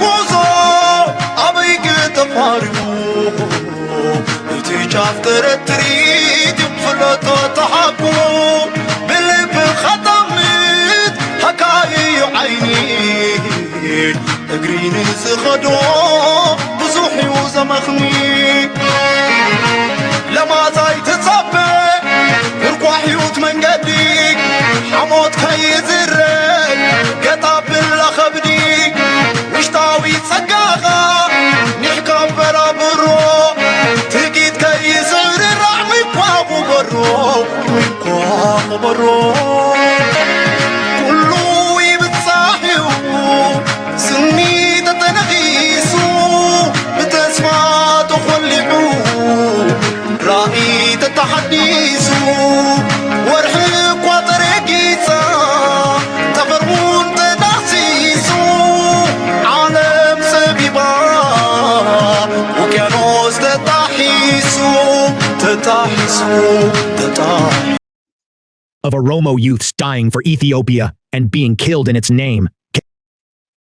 ጉዞ ኣበይ ክተፋርዩ? እቲ ጫፍ ጥርጥሪት ፍለጦ ተሓቁ ብልብኻ ጠምት ሃካይዩ ዓይኒ እግሪ ንዝኸዶ ብዙሕ እዩ ዘመኽኒ። ለማዛይ ትጸበ ምርኳሕ ህይወት መንገዲ ሓሞት ከይዝረግ ገጣ ብላ ከብዲ ውሽጣዊ ጸጋኻ ኒሕካ በራብሮ ትጊት ከይዝርራዕ ሚኳ ቁበሮ ሚኳ ቁበሮ ኩሉ ይብጻሕ እዩ ስኒ ተተነኺሱ ብተስፋ ተኾሊዑ ራእይ ተተሓዲሱ ወርሒ እኳ ተረጊጻ ጠፈር እውን ተዳህሲሱ ዓለም ጸቢባ ውቅያኖስ ተጣሒሱ ተጣሒሱ ተጣሒሱ Of Oromo youths dying for Ethiopia and being killed in its name.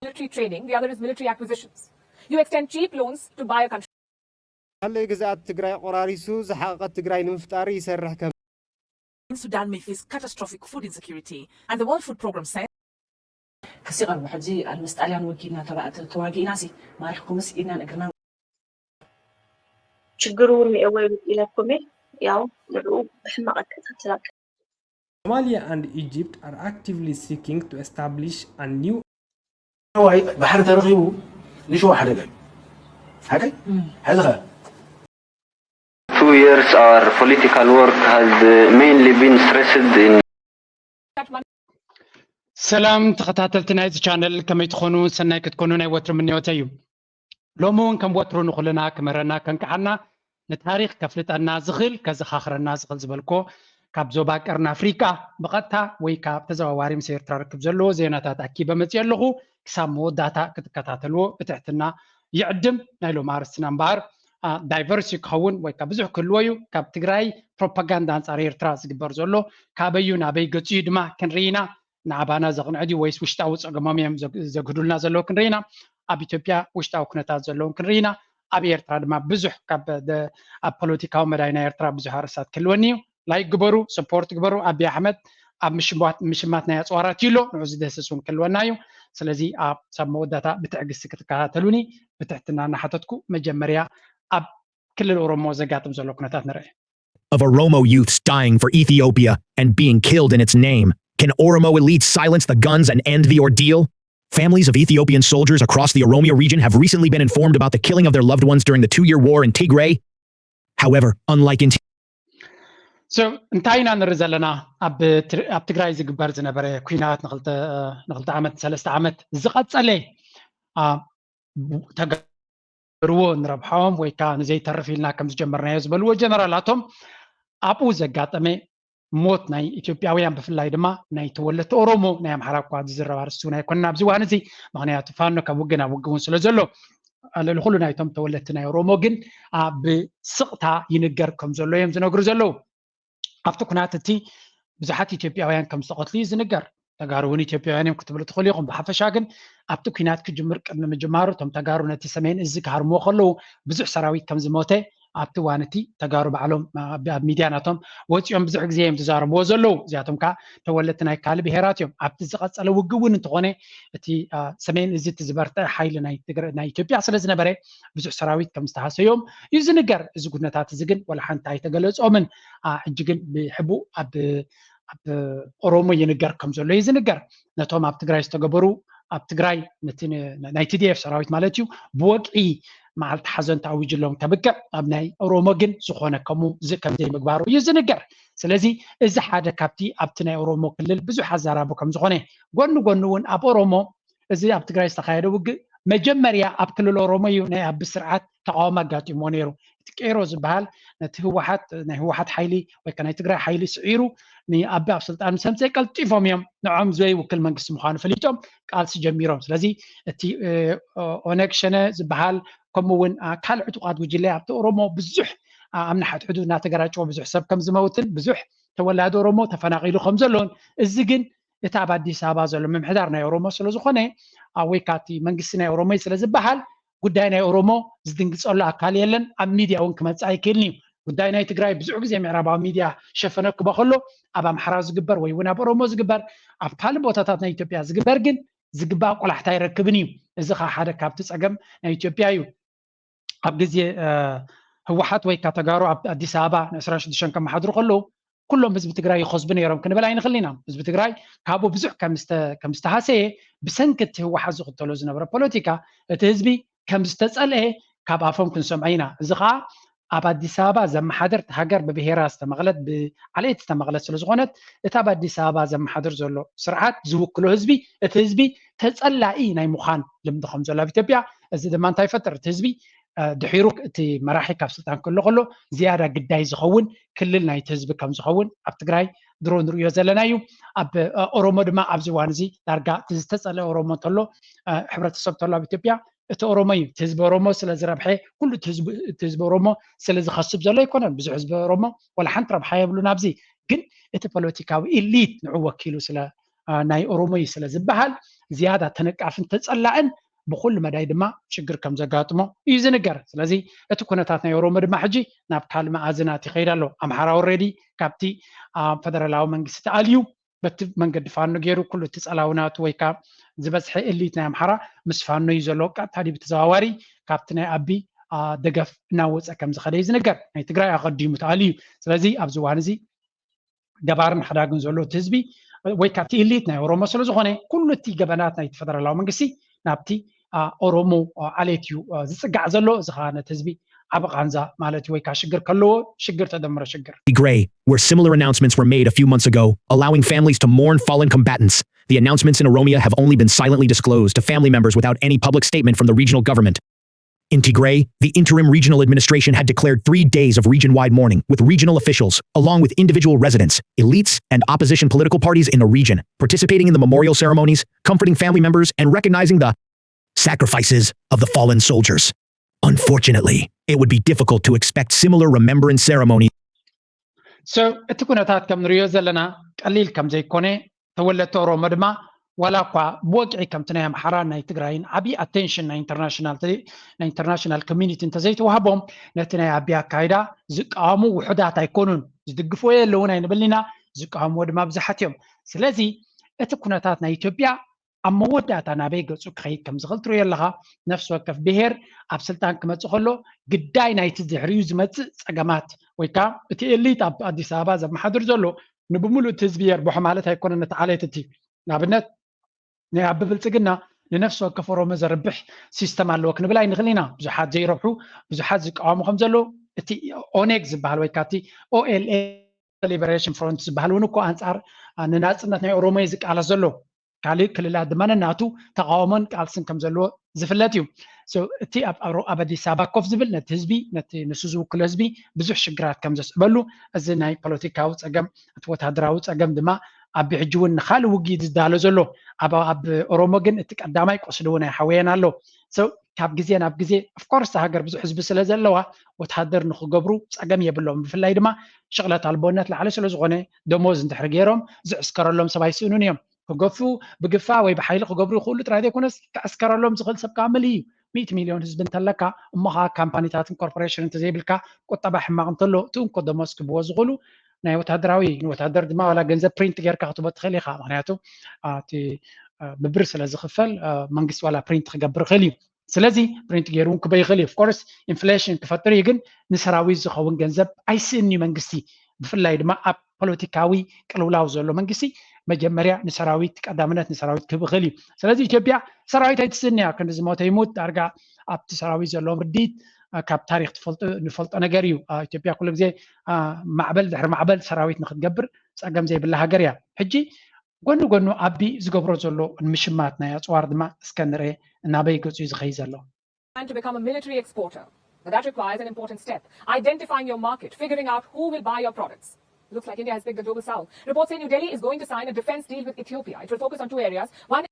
Military training, the other is military acquisitions. You extend cheap loans to buy a country. ካለይ ግዝኣት ትግራይ ቆራሪሱ ዝሓቐቐት ትግራይ ንምፍጣር ይሰርሕ ከም Sudan may face catastrophic food insecurity, and the World Food Programme says ክሲ ቀርቡ ሕጂ ምስ ጣልያን ወጊድና ተዋጊእና ሲ ማሪኽኩምስ ኢድናን እግርናን ችግሩ እውን እኒኤዎ ኢለኩም እየ። ያው ንዕኡ ብሕማቕ ኣከታትላ Somalia and Egypt are actively seeking to establish a new ሸዋይ ባሕሪ ተረኺቡ ንሸዋ ሓደጋ እዩ ሓቀይ ሕዚ ኸ two years our political work has mainly been stressed in ሰላም ተኸታተልቲ ናይዚ ቻነል ከመይ ትኾኑ? ሰናይ ክትኮኑ ናይ ወትሪ ምንዮተይ እዩ። ሎሚ እውን ከም ወትሩ ንኹልና ክምህረና ከንቅሓና ንታሪኽ ከፍልጠና ዝኽእል ከዘኻኽረና ዝኽእል ዝበልኮ ካብ ዞባ ቀርኒ ኣፍሪቃ ብቐጥታ ወይ ካብ ተዘዋዋሪ ምስ ኤርትራ ርክብ ዘለዎ ዜናታት ኣኪበ መፅእ ኣለኹ። ክሳብ መወዳእታ ክትከታተልዎ ብትሕትና ይዕድም። ናይ ሎሚ ኣርስትና እምበኣር ዳይቨርሲ ክኸውን ወይ ከዓ ብዙሕ ክህልዎ እዩ። ካብ ትግራይ ፕሮፓጋንዳ ኣንፃር ኤርትራ ዝግበር ዘሎ ካበዩ ናበይ ገፅዩ ድማ ክንርኢ ኢና። ንዓባና ዘቕንዐ ድዩ ወይስ ውሽጣዊ ፀገሞም እዮም ዘግህዱልና ዘለዉ ክንርኢ ኢና። ኣብ ኢትዮጵያ ውሽጣዊ ኩነታት ዘለውን ክንርኢ ኢና። ኣብ ኤርትራ ድማ ብዙሕ ካብ ኣብ ፖለቲካዊ መዳይ ናይ ኤርትራ ብዙሕ ኣርእስታት ክህልወኒ እዩ። ላይክ ግበሩ፣ ሰፖርት ግበሩ። ኣቢ ኣሕመድ ኣብ ምሽማት ናይ ኣፅዋራት ይሎ ንዑ ዝደስስ እውን ክህልወና እዩ። ስለዚ ኣብ ሳብ መወዳእታ ብትዕግስቲ ክትከታተሉኒ ብትሕትና እናሓተትኩ መጀመርያ ኣብ ክልል ኦሮሞ ዘጋጥም ዘሎ ኩነታት ንርኢ። Of Oromo youths dying for Ethiopia and being killed in its name. Can Oromo elites silence the guns and end the ordeal? Families of Ethiopian soldiers across the Oromia region have recently been informed about the killing of their loved ones during the two year war in Tigray. However, unlike in So እንታይ ኢና ንርኢ ዘለና? ኣብ ትግራይ ዝግበር ዝነበረ ኩናት ንክልተ ዓመት ንሰለስተ ዓመት ዝቐፀለ ተገርዎ ንረብሓኦም ወይ ከዓ ንዘይተርፍ ኢልና ከም ዝጀመርናዮ ዝበልዎ ጀነራላቶም ኣብኡ ዘጋጠመ ሞት ናይ ኢትዮጵያውያን ብፍላይ ድማ ናይ ተወለድቲ ኦሮሞ ናይ ኣምሓራ እኳ ዝዝረብ ኣርእስቲ እውን ኣይኮነን ኣብዚ እዋን እዚ። ምክንያቱ ፋኖ ካብ ውግእ ናብ ውግእ እውን ስለ ዘሎ ልዕሊ ኩሉ ናይቶም ተወለድቲ ናይ ኦሮሞ ግን ብስቕታ ይንገር ከም ዘሎ እዮም ዝነግሩ ዘለዉ። ኣብቲ ኩናት እቲ ብዙሓት ኢትዮጵያውያን ከም ዝተቐትሉ እዩ ዝንገር። ተጋሩ እውን ኢትዮጵያውያን እዮም ክትብሉ ትኽእሉ ኢኹም። ብሓፈሻ ግን ኣብቲ ኩናት ክጅምር ቅድሚ ምጅማሩ እቶም ተጋሩ ነቲ ሰሜን እዚ ክሃርምዎ ከለዉ ብዙሕ ሰራዊት ከም ዝሞተ ኣብቲ እዋን እቲ ተጋሩ ባዕሎም ኣብ ሚድያ ናቶም ወፂኦም ብዙሕ ግዜ እዮም ዝዛረብዎ ዘለዉ። እዚኣቶም ከዓ ተወለድቲ ናይ ካልእ ብሄራት እዮም። ኣብቲ ዝቐፀለ ውግእ እውን እንተኾነ እቲ ሰሜን እዚ እቲ ዝበርትዐ ሓይሊ ናይ ኢትዮጵያ ስለ ዝነበረ ብዙሕ ሰራዊት ከም ዝተሃሰዮም እዩ ዝንገር። እዚ ኩነታት እዚ ግን ወላ ሓንቲ ኣይተገለፆምን። ሕጂ ግን ብሕቡእ ኣብ ኣብ ኦሮሞ ይንገር ከም ዘሎ እዩ ዝንገር። ነቶም ኣብ ትግራይ ዝተገበሩ ኣብ ትግራይ ነቲ ናይ ቲ ዲ ኤፍ ሰራዊት ማለት እዩ ብወግዒ መዓልቲ ሓዘን ተኣዊጅሎም ከብቅዕ ኣብ ናይ ኦሮሞ ግን ዝኾነ ከምኡ ከምዘይምግባሩ እዩ ዝንገር። ስለዚ እዚ ሓደ ካብቲ ኣብቲ ናይ ኦሮሞ ክልል ብዙሕ ኣዛራቢ ከም ዝኾነ ጎኒ ጎኒ እውን ኣብ ኦሮሞ እዚ ኣብ ትግራይ ዝተኻየደ ውግእ መጀመርያ ኣብ ክልል ኦሮሞ እዩ ናይ ኣቢ ስርዓት ተቃውሞ ኣጋጢሞ ነይሩ። እቲ ቄሮ ዝበሃል ነቲ ህወሓት ናይ ህወሓት ሓይሊ ወይ ናይ ትግራይ ሓይሊ ስዒሩ ንኣቢ ኣብ ስልጣን ምስ ኣምፀ ቀልጢፎም እዮም ንዖም ዘይውክል መንግስቲ ምዃኑ ፈሊጦም ቃልሲ ጀሚሮም። ስለዚ እቲ ኦነግ ሸነ ዝበሃል ከምኡ እውን ካልእ ዕጡቃት ጉጅለ ኣብቲ ኦሮሞ ብዙሕ ኣብ ንሓድሕዱ እናተገራጨወ ብዙሕ ሰብ ከም ዝመውትን ብዙሕ ተወላዲ ኦሮሞ ተፈናቒሉ ከም ዘሎን እዚ ግን እቲ ኣብ ኣዲስ ኣበባ ዘሎ ምምሕዳር ናይ ኦሮሞ ስለ ዝኾነ ወይ ከዓ እቲ መንግስቲ ናይ ኦሮሞ እዩ ስለ ዝበሃል ጉዳይ ናይ ኦሮሞ ዝድንግፀሉ ኣካል የለን። ኣብ ሚድያ እውን ክመፅእ ኣይክእልን እዩ። ጉዳይ ናይ ትግራይ ብዙሕ ግዜ ምዕራባዊ ሚድያ ሸፈነ ክበ ከሎ ኣብ ኣምሓራ ዝግበር ወይ እውን ኣብ ኦሮሞ ዝግበር ኣብ ካልእ ቦታታት ናይ ኢትዮጵያ ዝግበር ግን ዝግባእ ቆላሕታ ኣይረክብን እዩ። እዚ ከዓ ሓደ ካብቲ ፀገም ናይ ኢትዮጵያ እዩ። ኣብ ግዜ ህወሓት ወይ ከዓ ተጋሩ ኣብ ኣዲስ ኣበባ ን ዕስራን ሽዱሽተን ከመሓድሩ ከለዉ ኩሎም ህዝቢ ትግራይ ይኸስቡ ነይሮም ክንብል ኣይንኽእል ኢና። ህዝቢ ትግራይ ካብኡ ብዙሕ ከም ዝተሃሰየ ብሰንኪ እቲ ህወሓት ዝኽተሎ ዝነበረ ፖለቲካ እቲ ህዝቢ ከም ዝተፀልአ ካብ ኣፎም ክንሰምዖ ኢና። እዚ ከዓ ኣብ ኣዲስ ኣበባ ዘመሓደር ሃገር ብብሄራ ዝተመቕለት ብዓሌት ዝተመቕለት ስለ ዝኾነት እቲ ኣብ ኣዲስ ኣበባ ዘመሓድር ዘሎ ስርዓት ዝውክሎ ህዝቢ እቲ ህዝቢ ተፀላኢ ናይ ምዃን ልምዲ ከም ዘሎ ኣብ ኢትዮጵያ እዚ ድማ እንታይ ይፈጥር እቲ ህዝቢ ድሒሩ እቲ መራሒ ካብ ስልጣን ክሎ ከሎ ዝያዳ ግዳይ ዝኸውን ክልል ናይቲ ህዝቢ ከም ዝኸውን ኣብ ትግራይ ድሮ ንርእዮ ዘለና እዩ። ኣብ ኦሮሞ ድማ ኣብዚ እዋን እዚ ዳርጋ እቲ ዝተፀለ ኦሮሞ እንተሎ ሕብረተሰብ እንተሎ ኣብ ኢትዮጵያ እቲ ኦሮሞ እዩ። እቲ ህዝቢ ኦሮሞ ስለ ዝረብሐ ኩሉ እቲ ህዝቢ ኦሮሞ ስለ ዝኸስብ ዘሎ ኣይኮነን። ብዙሕ ህዝቢ ኦሮሞ ወላ ሓንቲ ረብሓ የብሉን ኣብዚ። ግን እቲ ፖለቲካዊ ኢሊት ንዑ ወኪሉ ስለ ናይ ኦሮሞ እዩ ስለ ዝበሃል ዝያዳ ተነቃፍን ተፀላእን ብኩሉ መዳይ ድማ ሽግር ከም ዘጋጥሞ እዩ ዝንገር። ስለዚ እቲ ኩነታት ናይ ኦሮሞ ድማ ሕጂ ናብ ካልእ መኣዝናት ይኸይድ ኣሎ። ኣምሓራ ኦልሬዲ ካብቲ ፈደራላዊ መንግስቲ ተኣልዩ በቲ መንገዲ ፋኖ ገይሩ ኩሉ እቲ ፀላውናቱ ወይ ከዓ ዝበዝሐ እሊት ናይ ኣምሓራ ምስ ፋኖ እዩ ዘሎ። ቀጥታ ድዩ ብተዘዋዋሪ ካብቲ ናይ ኣቢ ደገፍ እናወፀ ከም ዝኸደ እዩ ዝንገር። ናይ ትግራይ ኣቐዲሙ ተኣልዩ። ስለዚ ኣብዚ እዋን እዚ ገባርን ሓዳግን ዘሎ እቲ ህዝቢ ወይ ካብቲ ኢሊት ናይ ኦሮሞ ስለ ዝኾነ ኩሉ እቲ ገበናት ናይቲ ፈደራላዊ መንግስቲ ናብቲ ኦሮሞ ዓሌት እዩ ዝፅጋዕ ዘሎ። እዚ ከዓ ነቲ ህዝቢ ዓቢ ቃንዛ ማለት እዩ ወይ ከዓ ሽግር ከለዎ ሽግር ተደምረ ሽግር። Tigray, where similar announcements were made a few months ago, allowing families to mourn fallen combatants. The announcements in Oromia have only been silently disclosed to family members without any public statement from the regional government. In Tigray, the interim regional administration had declared three days of region-wide mourning, with regional officials, along with individual residents, elites, and opposition political parties in the region, participating in the memorial ceremonies, comforting family members, and recognizing the sacrifices of the fallen soldiers. Unfortunately, it would be difficult to expect similar remembrance ceremonies. So እቲ ኩነታት ከም ንሪኦ ዘለና ቀሊል ከም ዘይኮነ ተወለድቲ ኦሮሞ ድማ ዋላ እኳ ብወግዒ ከምቲ ናይ ኣምሓራን ናይ ትግራይን ዓብዪ ኣቴንሽን ናይ ኢንተርናሽናል ናይ ኢንተርናሽናል ኮሚኒቲ እንተዘይተዋህቦም ነቲ ናይ ኣቢ ኣካይዳ ዝቃወሙ ውሑዳት ኣይኮኑን። ዝድግፍዎ የለውን ኣይንብልን ኢና፣ ዝቃወምዎ ድማ ብዙሓት እዮም። ስለዚ እቲ ኩነታት ናይ ኢትዮጵያ ኣብ መወዳእታ ናበይ ገፁ ክኸይድ ከም ዝኽእል ትርእዮ ኣለኻ። ነፍሲ ወከፍ ብሄር ኣብ ስልጣን ክመፅእ ከሎ ግዳይ ናይቲ ድሕሪኡ ዝመፅእ ፀገማት ወይ ከዓ እቲ ኤሊት ኣብ ኣዲስ ኣበባ ዘመሓድር ዘሎ ንብምሉእ እቲ ህዝቢ የርብሖ ማለት ኣይኮነን። ነቲ ዓሌት እቲ ንኣብነት ናይ ኣብ ብብልፅግና ንነፍሲ ወከፍ ኦሮሞ ዘርብሕ ሲስተም ኣለዎ ክንብል ኣይንኽእል ኢና። ብዙሓት ዘይረብሑ ብዙሓት ዝቃወሙ ከም ዘለዉ እቲ ኦኔግ ዝበሃል ወይ ከዓ እቲ ኦኤልኤ ሊበሬሽን ፍሮንት ዝበሃል እውን እኮ ኣንፃር ንናፅነት ናይ ኦሮሞ እዩ ዝቃለስ ዘሎ። ካልእ ክልላት ድማ ነናቱ ተቃውሞን ቃልስን ከም ዘለዎ ዝፍለጥ እዩ። እቲ ኣብ ኣዲስ ኣበባ ኮፍ ዝብል ነቲ ህዝቢ ነቲ ንሱ ዝውክሎ ህዝቢ ብዙሕ ሽግራት ከም ዘስዕበሉ እዚ ናይ ፖለቲካዊ ፀገም እቲ ወታደራዊ ፀገም ድማ ኣብ ሕጂ እውን ንካልእ ውግእ ዝዳሎ ዘሎ ኣብ ኦሮሞ ግን እቲ ቀዳማይ ቁስሊ እውን ኣይሓወየን ኣሎ። ካብ ግዜ ናብ ግዜ ኦፍኮርስ ሃገር ብዙሕ ህዝቢ ስለ ዘለዋ ወታደር ንክገብሩ ፀገም የብሎም። ብፍላይ ድማ ሽቕለት ኣልቦነት ላዕሊ ስለ ዝኾነ ደሞዝ እንድሕር ገይሮም ዝዕስከረሎም ሰብ ኣይስእኑን እዮም። ክገፉ ብግፋ ወይ ብሓይሊ ክገብሩ ይኽእሉ ጥራይ ዘይኮነስ ክዕስከረሎም ዝኽእል ሰብ ከዓ ምልእ እዩ። ሚእቲ ሚልዮን ህዝቢ እንተለካ እሞ ከዓ ካምፓኒታትን ኮርፖሬሽን እንተዘይብልካ ቁጠባ ሕማቕ እንተሎ እቲ እንኮ ደሞዝ ክብዎ ዝኽእሉ ናይ ወታደራዊ ንወታደር ድማ ዋላ ገንዘብ ፕሪንት ጌርካ ክትቦ ትኽእል ኢኻ። ምክንያቱ እቲ ብብር ስለ ዝኽፈል መንግስቲ ዋላ ፕሪንት ክገብር ይኽእል እዩ። ስለዚ ፕሪንት ገይሩ እውን ክበ ይኽእል እዩ። ኦፍኮርስ ኢንፍሌሽን ክፈጥር እዩ፣ ግን ንሰራዊት ዝኸውን ገንዘብ ኣይስእን እዩ መንግስቲ። ብፍላይ ድማ ኣብ ፖለቲካዊ ቅልውላው ዘሎ መንግስቲ መጀመርያ ንሰራዊት ቀዳምነት ንሰራዊት ክህብ ይኽእል እዩ። ስለዚ ኢትዮጵያ ሰራዊት ኣይትስእን እያ። ክንዲ ዝሞተ ይሙት ዳርጋ ኣብቲ ሰራዊት ዘለዎም ርድኢት ካብ ታሪክ ንፈልጦ ነገር እዩ። ኢትዮጵያ ኩሉ ግዜ ማዕበል ድሕሪ ማዕበል ሰራዊት ንክትገብር ፀገም ዘይብላ ሃገር እያ። ሕጂ ጎኒ ጎኑ ኣቢ ዝገብሮ ዘሎ ንምሽማት ናይ ኣፅዋር ድማ እስከ ንርኤ እናበይ ገፁ እዩ ዝኸይ ዘሎ። Trying to become a military exporter. But that requires an important step, identifying your market, figuring out who will buy your products. Looks like India has picked the global south. Reports say New Delhi is going to sign a defense deal with Ethiopia. It will focus on two areas. One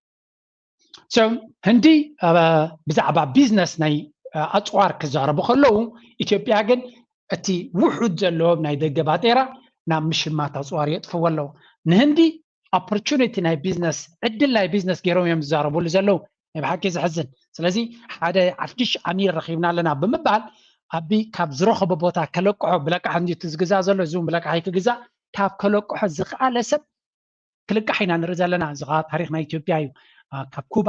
So ህንዲ ብዛዕባ ቢዝነስ ናይ ኣፅዋር ክዛረቡ ከለዉ ኢትዮጵያ ግን እቲ ውሑድ ዘለዎም ናይ ደገ ባጤራ ናብ ምሽማት ኣፅዋር የጥፍዎ ኣለዉ። ንህንዲ ኦፖርቹኒቲ ናይ ቢዝነስ ዕድል ናይ ቢዝነስ ገይሮም እዮም ዝዛረቡሉ ዘለዉ። ናይ ብሓቂ ዘሕዝን። ስለዚ ሓደ ሓድሽ ኣሚር ረኺብና ኣለና ብምባል ኣቢ ካብ ዝረኸቦ ቦታ ከለቅሖ፣ ብለቃሕ እንዲ ዝግዛእ ዘሎ፣ እዚ እውን ብለቃሕ ክግዛእ፣ ካብ ከለቅሖ ዝኽኣለ ሰብ ክልቃሕ ኢና ንርኢ ዘለና። እዚ ከዓ ታሪኽ ናይ ኢትዮጵያ እዩ። ካብ ኩባ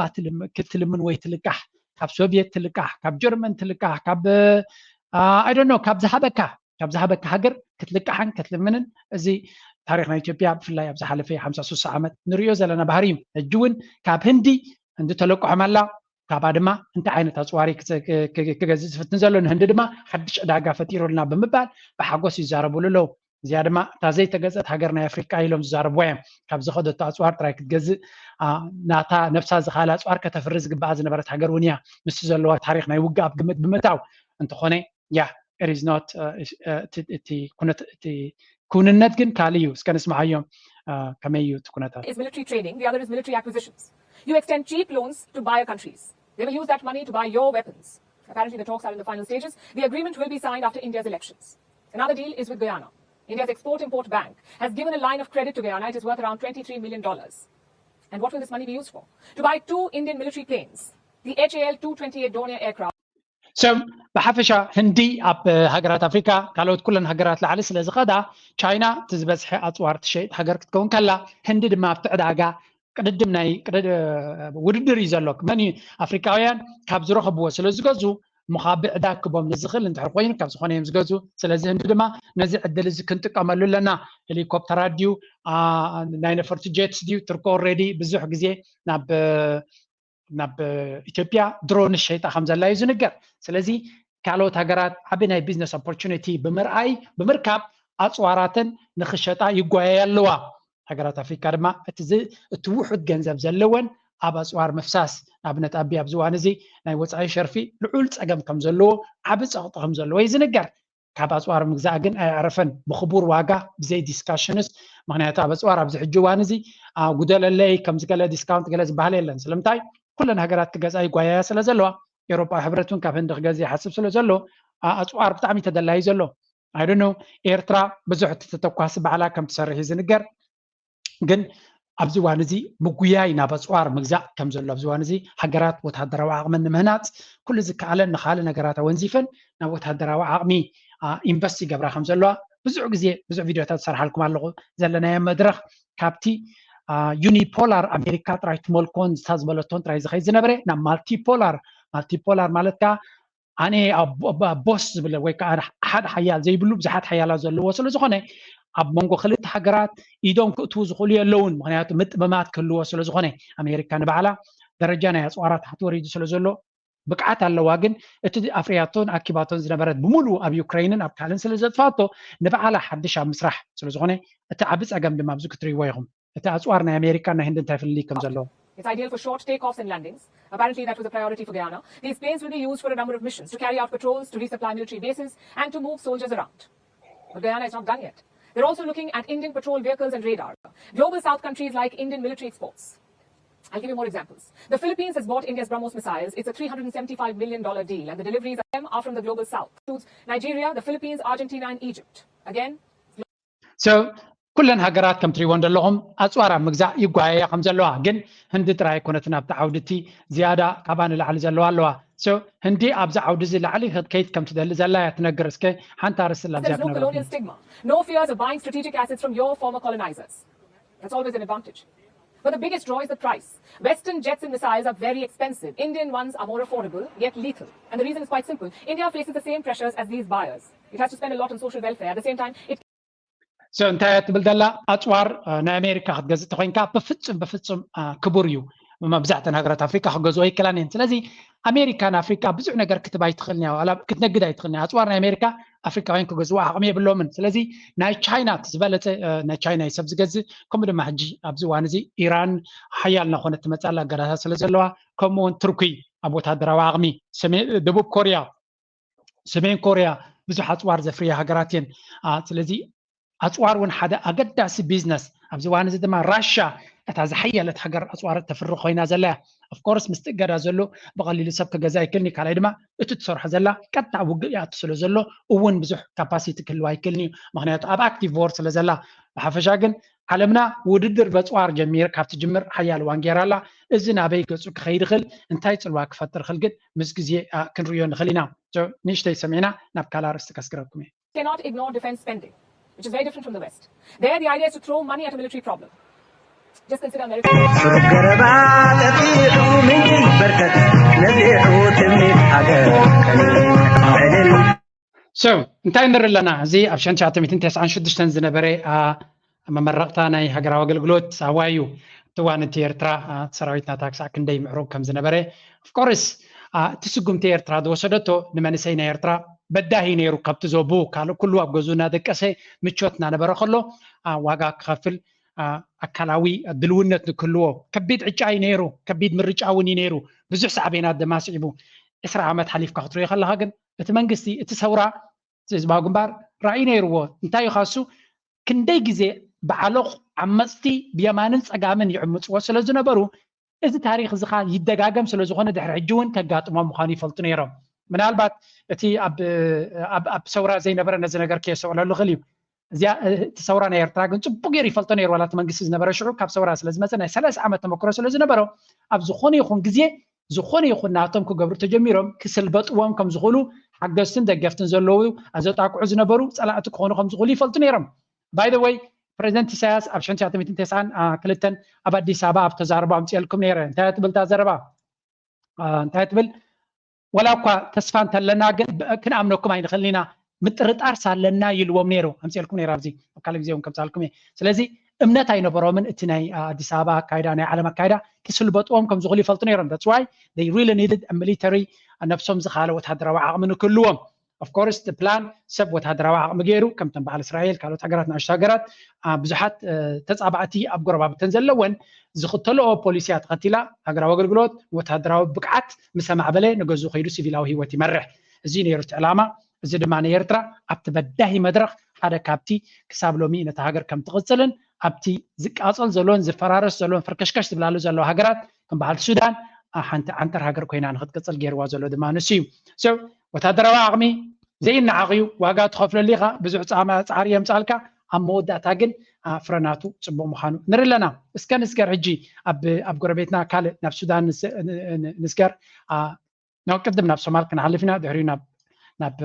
ክትልምን ወይ ትልቃሕ፣ ካብ ሶቪየት ትልቃሕ፣ ካብ ጀርመን ትልቃሕ፣ ካብ ኣይዶኖ ካብ ዝሃበካ ካብ ዝሃበካ ሃገር ክትልቃሕን ክትልምንን፣ እዚ ታሪኽ ናይ ኢትዮጵያ ብፍላይ ኣብ ዝሓለፈ ሓምሳ ስሳ ዓመት ንሪኦ ዘለና ባህሪ እዩ። ሕጂ እውን ካብ ህንዲ ህንዲ ተለቅሖም ኣላ፣ ካብኣ ድማ እንታይ ዓይነት ኣፅዋሪ ክገዝእ ዝፍትን ዘሎ፣ ንህንዲ ድማ ሓድሽ ዕዳጋ ፈጢሩልና ብምባል ብሓጎስ ይዛረብሉ ኣለዉ። እዚኣ ድማ እታ ዘይተገዘት ሃገር ናይ ኣፍሪቃ ኢሎም ዝዛረብዋ እዮም። ካብ ዝኸደቶ ኣፅዋር ጥራይ ክትገዝእ ናታ ነብሳ ዝኻለ ኣፅዋር ከተፍሪ ዝግባኣ ዝነበረት ሃገር እውን እያ። ምስ ዘለዋ ታሪኽ ናይ ውግእ ኣብ ግምት ብምእታው እንተኾነ ያ it is not እቲ ኩነታት ግን ካልእ እዩ። እስከ ንስማዓዮም ከመይ እዩ እቲ ኩነታት። Is military trading, the other is military acquisitions. You extend cheap loans to buyer countries. They will use that money to buy your weapons. Apparently, the talks are in the final stages. The agreement will be signed after India's elections. Another deal is with Guyana. India's Export Import Bank has given a line of credit to Guyana. It is worth around twenty-three million dollars. And what will this money be used for? To buy two Indian military planes, the H A L two twenty-eight Dornier aircraft. So ብሓፈሻ ህንዲ ኣብ ሃገራት ኣፍሪካ ካልኦት ኩለን ሃገራት ላዕሊ ስለ ዝኸዳ፣ ቻይና እቲ ዝበዝሐ ኣፅዋር ትሸይጥ ሃገር ክትከውን ከላ፣ ህንዲ ድማ ኣብቲ ዕዳጋ ቅድድም ናይ ውድድር እዩ ዘሎ። መን እዩ ኣፍሪካውያን ካብ ዝረኸብዎ ስለ ዝገዙ ምኻቢ ዕዳ ክቦም ንዝኽእል እንድሕር ኮይኑ ካብ ዝኾነ እዮም ዝገዙ። ስለዚ ህንዲ ድማ ነዚ ዕድል እዚ ክንጥቀመሉ ኣለና። ሄሊኮፕተራት ድዩ ናይ ነፈርቲ ጀትስ ድዩ? ቱርኪ ኦልሬዲ ብዙሕ ግዜ ናብ ናብ ኢትዮጵያ ድሮን ሸይጣ ከም ዘላ እዩ ዝንገር። ስለዚ ካልኦት ሃገራት ዓቢ ናይ ቢዝነስ ኦፖርቹኒቲ ብምርኣይ ብምርካብ ኣፅዋራተን ንኽሸጣ ይጓየያ ኣለዋ። ሃገራት ኣፍሪካ ድማ እቲ ውሑድ ገንዘብ ዘለወን ኣብ ኣፅዋር ምፍሳስ፣ ንኣብነት ኣቢ ኣብዚ እዋን እዚ ናይ ወፃኢ ሸርፊ ልዑል ፀገም ከም ዘለዎ፣ ዓቢ ፀቕጢ ከም ዘለዎ እዩ ዝንገር። ካብ ኣፅዋር ምግዛእ ግን ኣየዕረፈን፣ ብክቡር ዋጋ ብዘይ ዲስካሽንስ። ምክንያቱ ኣብ ኣፅዋር ኣብዚ ሕጂ እዋን እዚ ጉደለለይ ከምዚ ገለ ዲስካውንት ገለ ዝበሃል የለን። ስለምንታይ? ኩለን ሃገራት ክገዝኣ ይጓያያ ስለ ዘለዋ፣ ኤውሮጳዊ ሕብረት እውን ካብ ህንዲ ክገዝእ ይሓስብ ስለ ዘሎ ኣፅዋር ብጣዕሚ ተደላዩ ዘሎ። ኣይደኖ ኤርትራ ብዙሕ ተተኳሲ ባዕላ ከም ትሰርሕ እዩ ዝንገር። ግን ኣብዚ እዋን እዚ ምጉያይ ናብ ኣፅዋር ምግዛእ ከም ዘሎ ኣብዚ እዋን እዚ ሃገራት ወታደራዊ ዓቕመን ንምህናፅ ኩሉ ዝከኣለን ንካልእ ነገራት ኣወንዚፈን ናብ ወታደራዊ ዓቕሚ ኢንቨስት ይገብራ ከም ዘለዋ ብዙሕ ግዜ ብዙሕ ቪድዮታት ዝሰርሓልኩም ኣለኹ። ዘለናዮ መድረኽ ካብቲ ዩኒፖላር ኣሜሪካ ጥራይ ትመልኮን ዝታ ዝበለቶን ጥራይ ዝኸይድ ዝነበረ ናብ ማልቲፖላር። ማልቲፖላር ማለት ከዓ ኣነ ቦስ ዝብል ወይ ከዓ ሓደ ሓያል ዘይብሉ ብዙሓት ሓያላት ዘለዎ ስለ ዝኾነ ኣብ መንጎ ክልተ ሃገራት ኢዶም ክእትዉ ዝኽእሉ የለውን። ምክንያቱ ምጥምማት ክህልዎ ስለ ዝኾነ ኣሜሪካ ንባዕላ ደረጃ ናይ ኣፅዋራ ታሕቲ ወሪዱ ስለ ዘሎ ብቅዓት ኣለዋ። ግን እቲ ኣፍርያቶን ኣኪባቶን ዝነበረት ብምሉኡ ኣብ ዩክሬንን ኣብ ካልእን ስለ ዘጥፋቶ ንባዕላ ሓድሽ ኣብ ምስራሕ ስለ ዝኾነ እቲ ዓቢ ፀገም ድማ ኣብዚ ክትርእይዎ ኢኹም። እቲ ኣፅዋር ናይ ኣሜሪካን ናይ ህንዲ እንታይ ፍልልይ ከም ዘለዎ። It's ideal for short takeoffs and landings. Apparently, that was a priority for Guyana. These planes will be used for a number of missions to carry out patrols, to resupply military bases, and to move soldiers around. But Guyana is not done yet. They're also looking at Indian patrol vehicles and radar. Global South countries like Indian military exports. I'll give you more examples. The Philippines has bought India's BrahMos missiles. It's a three hundred and seventy-five million dollar deal, and the deliveries of them are from the Global South. Includes Nigeria, the Philippines, Argentina, and Egypt. Again, So ኩለን ሃገራት ከም ትሪእዎ እንደለኹም ኣፅዋር ኣብ ምግዛእ ይጓየያ ከም ዘለዋ፣ ግን ህንዲ ጥራይ ኣይኮነትን ኣብቲ ዓውዲ እቲ ዝያዳ ካብኣ ንላዕሊ ዘለዋ ኣለዋ። So ህንዲ ኣብዚ ዓውዲ እዚ ላዕሊ ክትከይድ ከም ትደሊ ዘላ እያ ትነግር። እስከ ሓንቲ ኣርስላ ኣብዚኣ There's no ትነግረኩም። Colonial stigma, no fears of buying strategic assets from your former colonizers. That's always an advantage. But the biggest draw is the price. Western jets and missiles are very expensive. Indian ones are more affordable, yet lethal. And the reason is quite simple. India faces the same pressures as these buyers. It has to spend a lot on social welfare. At the same time, it So እንታይ እያ ትብል ዘላ? ኣፅዋር እ፣ ናይ ኣሜሪካ ክትገዝእ ተኮይንካ ብፍፁም ብፍፁም እ፣ ክቡር እዩ። መብዛሕተን ሃገራት ኣፍሪካ ክገዝኦ ኣይክእላን እየን። ስለዚ ኣሜሪካ ንኣፍሪካ ብዙሕ ነገር ክትብ ኣይትኽእልን እያ፣ ዋላ ክትነግድ ኣይትኽእልን እያ። ኣፅዋር ናይ ኣሜሪካ ኣፍሪካውያን ክገዝዎ ዓቕሚ የብሎምን። ስለዚ ናይ ቻይና እቲ ዝበለፀ እ፣ ናይ ቻይና እዩ ሰብ ዝገዝእ። ከምኡ ድማ ሕጂ ኣብዚ እዋን እዚ ኢራን ሓያል እናኾነት ትመፅእ ኣላ፣ እገዳታት ስለ ዘለዋ፣ ከምኡ እውን ቱርኪ ኣብ ወታደራዊ ዓቕሚ፣ ሰሜ- ደቡብ ኮርያ፣ ሰሜን ኮርያ ብዙሕ ኣፅዋር ዘፍርያ ሃገራት እየን። አ፣ ስለዚ ኣፅዋር እውን ሓደ ኣገዳሲ ቢዝነስ ኣብዚ እዋን እዚ ድማ ራሻ እታ ዝሓየለት ሃገር ኣፅዋር ተፍሪ ኮይና ዘላ እያ። Of course ምስቲ እገዳ ዘሎ ብቐሊሉ ሰብ ክገዛ ኣይክእልን እዩ። ካልኣይ ድማ እቲ ትሰርሖ ዘላ ቀጥታ ውግእ ይኣቱ ስለ ዘሎ እውን ብዙሕ capacity ክህልዋ ኣይክእልን እዩ። ምክንያቱ ኣብ active war ስለ ዘላ። ብሓፈሻ ግን ዓለምና ውድድር በፅዋር ጀሚር ካብ ትጅምር ሓያል እዋን ገይራ ኣላ። እዚ ናበይ ገፁ ክኸይድ ይኽእል፣ እንታይ ፅልዋ ክፈጥር ይኽእል ግን ምስ ግዜ ክንርእዮ ንኽእል ኢና። ንእሽተይ ሰሚዕና ናብ ካልእ ኣርእስቲ ከስግረኩም እየ። Cannot ignore defense spending, which is very different from the West. There, the idea is to throw money at a military problem. Just consider America. ሱር ገረባ ጠፊሑ ምንጭ ይበርከት ነዚሑ ትምኒት ሃገር ቀሊል ዕልል So እንታይ ንርኢ ኣለና? እዚ ኣብ ሽሕን ትሽዓተ ሚእትን ተስዓን ሽዱሽተን ዝነበረ መመረቕታ ናይ ሃገራዊ ኣገልግሎት ኣዋዩ ትዋን እቲ ኤርትራ ሰራዊት ናታ ክሳዕ ክንደይ ምዕሩግ ከም ዝነበረ። Of course እቲ ስጉምቲ ኤርትራ ዝወሰደቶ ንመንእሰይ ናይ ኤርትራ በዳሂ ነይሩ። ካብቲ ዘቡ ካልእ ኩሉ ኣብ ገዙ እናደቀሰ ምቾት እናነበረ ከሎ ዋጋ ክኸፍል ኣካላዊ ድልውነት ንክህልዎ ከቢድ ዕጫ እዩ ነይሩ። ከቢድ ምርጫ እውን እዩ ነይሩ። ብዙሕ ሳዕቤናት ድማ ስዒቡ። ዕስራ ዓመት ሓሊፍካ ክትሪኦ ከለካ ግን እቲ መንግስቲ እቲ ሰውራ ህዝባዊ ግንባር ራእይ ነይርዎ። እንታይ እዩ ካሱ ክንደይ ግዜ ብዓሎቕ ዓመፅቲ ብየማንን ፀጋምን ይዕምፅዎ ስለ ዝነበሩ እዚ ታሪክ እዚ ካ ይደጋገም ስለ ዝኾነ ድሕሪ ሕጂ እውን ከጋጥሞም ምዃኑ ይፈልጡ ነይሮም። ምናልባት እቲ ኣብ ሰውራ ዘይነበረ ነዚ ነገር ከየስተውዕለሉ ይኽእል እዩ። እዚኣ እቲ ሰውራ ናይ ኤርትራ ግን ፅቡቅ ገይሩ ይፈልጦ ነይሩ ዋላ እቲ መንግስቲ ዝነበረ ሽዑ ካብ ሰውራ ስለ ዝመፀ ናይ ሰላሳ ዓመት ተመክሮ ስለ ዝነበሮ ኣብ ዝኾነ ይኹን ግዜ ዝኾነ ይኹን ናቶም ክገብሩ ተጀሚሮም ክስልበጥዎም ከም ዝኽእሉ ሓገዝትን ደገፍትን ዘለዉ ዘጣቅዑ ዝነበሩ ፀላእቲ ክኾኑ ከም ዝኽእሉ ይፈልጡ ነይሮም። By the way ፕሬዚደንት ኢሳያስ ኣብ ሽሕን ትሽዓተ ሚእትን ተስዓን ክልተን ኣብ ኣዲስ ኣበባ ኣብ ተዛርቦ ኣምፅኤልኩም ነይረ። እንታይ ትብል እታ ዘረባ? እንታይ ትብል? ወላ እኳ ተስፋ እንተለና ግን ክንኣምነኩም ኣይንኽእልን ኢና፣ ምጥርጣር ሳለና ይልዎም ነይሩ። ኣምፅኤልኩም ነይረ ኣብዚ ኣብ ካልእ ግዜ እውን ከምፃልኩም እየ። ስለዚ እምነት ኣይነበሮምን እቲ ናይ ኣዲስ ኣበባ ኣካይዳ ናይ ዓለም ኣካይዳ ክስልበጥዎም ከም ዝኽእሉ ይፈልጡ ነይሮም። That's why they really needed a military ነብሶም ዝኻለ ወታደራዊ ዓቕሚ ንክህልዎም። Of course እቲ ፕላን ሰብ ወታደራዊ ዓቕሚ ገይሩ ከምቶም በዓል እስራኤል ካልኦት ሃገራት ንኣሽቱ ሃገራት ብዙሓት ተፃባእቲ ኣብ ጎረባብተን ዘለወን ዝኽተልኦ ፖሊሲያ ተኸቲላ ሃገራዊ ኣገልግሎት ወታደራዊ ብቅዓት ምስ ኣማዕበለ ንገዝኡ ከይዱ ሲቪላዊ ህይወት ይመርሕ። እዚ ነይሩ እቲ ዕላማ። እዚ ድማ ንኤርትራ ኣብቲ በዳሂ መድረኽ ሓደ ካብቲ ክሳብ ሎሚ ነታ ሃገር ከም ትቕጽልን ኣብቲ ዝቃጸል ዘሎን ዝፈራረስ ዘሎን ፈርከሽከሽ ዝብላሉ ዘለዋ ሃገራት ከም በዓል ሱዳን ሓንቲ ዓንተር ሃገር ኮይና ንክትቅጽል ገይርዋ ዘሎ ድማ ንሱ እዩ። So ወታደራዊ ዓቕሚ ዘይነዓቕ እዩ። ዋጋ ትኸፍለሉ ኢኻ። ብዙሕ ጻዕሪ የምጻልካ። ኣብ መወዳእታ ግን ፍረናቱ ጽቡቕ ምዃኑ ንርኢ ኣለና። እስከ ንስገር ሕጂ ኣብ ጎረቤትና ካልእ ናብ ሱዳን ንስገር። ናብ ቅድም ናብ ሶማል ክንሓልፍ ኢና፣ ድሕሪኡ ናብ ናብ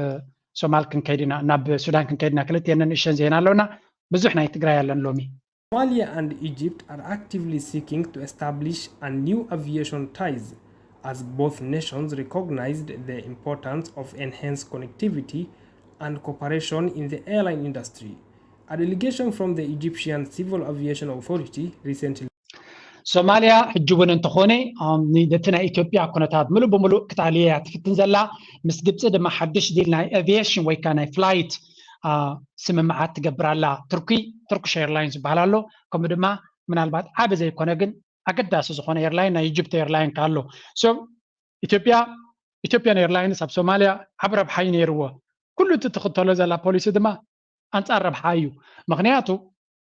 ሶማል ክንከይድ ኢና፣ ናብ ሱዳን ክንከይድ ኢና። ክልቴና ንእሸን ዜና ኣለውና። ብዙሕ ናይ ትግራይ ኣለን ሎሚ። Somalia and Egypt are actively seeking to establish a new aviation ties as both nations recognized the importance of enhanced connectivity and cooperation in the airline industry. A delegation from the Egyptian Civil Aviation Authority recently ሶማልያ ሕጂ እውን እንተኾነ ነቲ ናይ ኢትዮጵያ ኩነታት ምሉእ ብምሉእ ክትኣልየ እያ ትፍትን ዘላ። ምስ ግብፂ ድማ ሓድሽ ዲል ናይ ኣቪዬሽን ወይ ከዓ ናይ ፍላይት ስምምዓት ትገብር ኣላ። ቱርኪ፣ ቱርክሽ ኤርላይንስ ዝበሃል ኣሎ። ከምኡ ድማ ምናልባት ዓቢ ዘይኮነ ግን ኣገዳሲ ዝኾነ ኤርላይን ናይ ኢጅፕት ኤርላይን ኣሎ። So ኢትዮጵያ ኢትዮጵያን ኤርላይንስ ኣብ ሶማልያ ዓቢ ረብሓ እዩ ነይርዎ። ኩሉ እቲ ትኽተሎ ዘላ ፖሊሲ ድማ ኣንጻር ረብሓ እዩ። ምኽንያቱ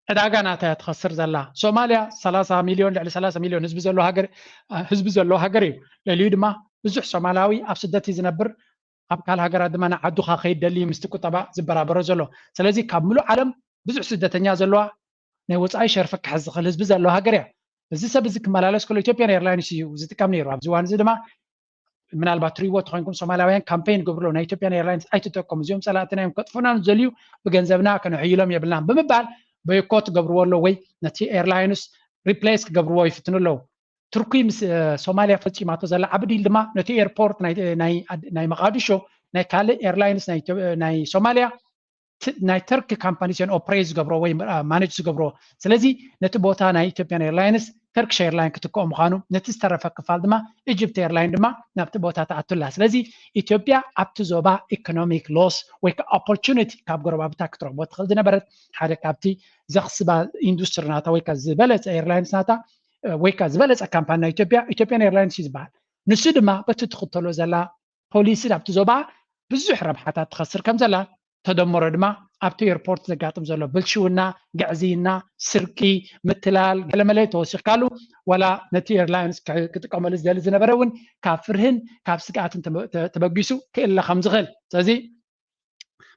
ዕዳጋ ናታ እያ ትኸስር ዘላ። ሶማልያ ሰላሳ ሚልዮን ልዕሊ ሰላሳ ሚልዮን ህዝቢ ዘለዎ ሃገር ህዝቢ ዘለዎ ሃገር እዩ። ልዕሊኡ ድማ ብዙሕ ሶማላዊ ኣብ ስደት እዩ ዝነብር። ኣብ ካልእ ሃገራት ድማ ንዓዱ ከይድ ደሊ ምስቲ ቁጠባ ዝበራበሮ ዘሎ። ስለዚ ካብ ምሉእ ዓለም ብዙሕ ስደተኛ ዘለዋ ናይ ወፃኢ ሸርፊ ክሕዝ ዝኽእል ህዝቢ ዘለዋ ሃገር እያ። እዚ ሰብ እዚ ክመላለስ ከሎ ኢትዮጵያን ኤርላይንስ እዩ ዝጥቀም ነይሩ። ኣብዚ እዋን እዚ ድማ ምናልባት ትሪእዎ ተኮይንኩም ሶማላውያን ካምፔን ገብርሎ ናይ ኢትዮጵያን ኤርላይንስ ኣይትጠቀሙ፣ እዚኦም ፀላእትና እዮም ከጥፉና ዝደልዩ ብገንዘብና ከነሕይሎም የብልናን ብምባል ቦይኮት ገብርዎ ኣለዉ ወይ ነቲ ኤርላይንስ ሪፕሌስ ክገብርዎ ይፍትኑ ኣለዉ። ቱርኪ ምስ ሶማልያ ፈፂማቶ ዘላ ዓቢ ዲል ድማ ነቲ ኤርፖርት ናይ መቃዲሾ ናይ ካልእ ኤርላይንስ ናይ ሶማልያ ናይ ተርክ ካምፓኒስ እየን ኦፕሬት ዝገብሮ ወይ ማኔጅ ዝገብሮ። ስለዚ ነቲ ቦታ ናይ ኢትዮጵያን ኤርላይንስ ተርክሽ ኤርላይን ክትክኦ ምዃኑ፣ ነቲ ዝተረፈ ክፋል ድማ ኢጅፕት ኤርላይን ድማ ናብቲ ቦታ ትኣቱላ። ስለዚ ኢትዮጵያ ኣብቲ ዞባ ኢኮኖሚክ ሎስ ወይ ከዓ ኦፖርቹኒቲ ካብ ጎረባብታ ክትረኽቦ ትኽእል ዝነበረት ሓደ ካብቲ ዘኽስባ ኢንዱስትሪ ናታ ወይ ዝበለፀ ኤርላይንስ ናታ ወይ ዝበለፀ ካምፓኒ ናይ ኢትዮጵያ ኢትዮጵያን ኤርላይንስ እዩ ዝበሃል። ንሱ ድማ በቲ ትኽተሎ ዘላ ፖሊሲ ኣብቲ ዞባ ብዙሕ ረብሓታት ትኸስር ከም ዘላ ተደመሮ ድማ ኣብቲ ኤርፖርት ዘጋጥም ዘሎ ብልሽውና፣ ግዕዝይና፣ ስርቂ፣ ምትላል ገለመለ ተወሲኽካሉ፣ ዋላ ነቲ ኤርላይንስ ክጥቀመሉ ዝደሊ ዝነበረ እውን ካብ ፍርህን ካብ ስግኣትን ተበጊሱ ክእለ ከም ዝኽእል። ስለዚ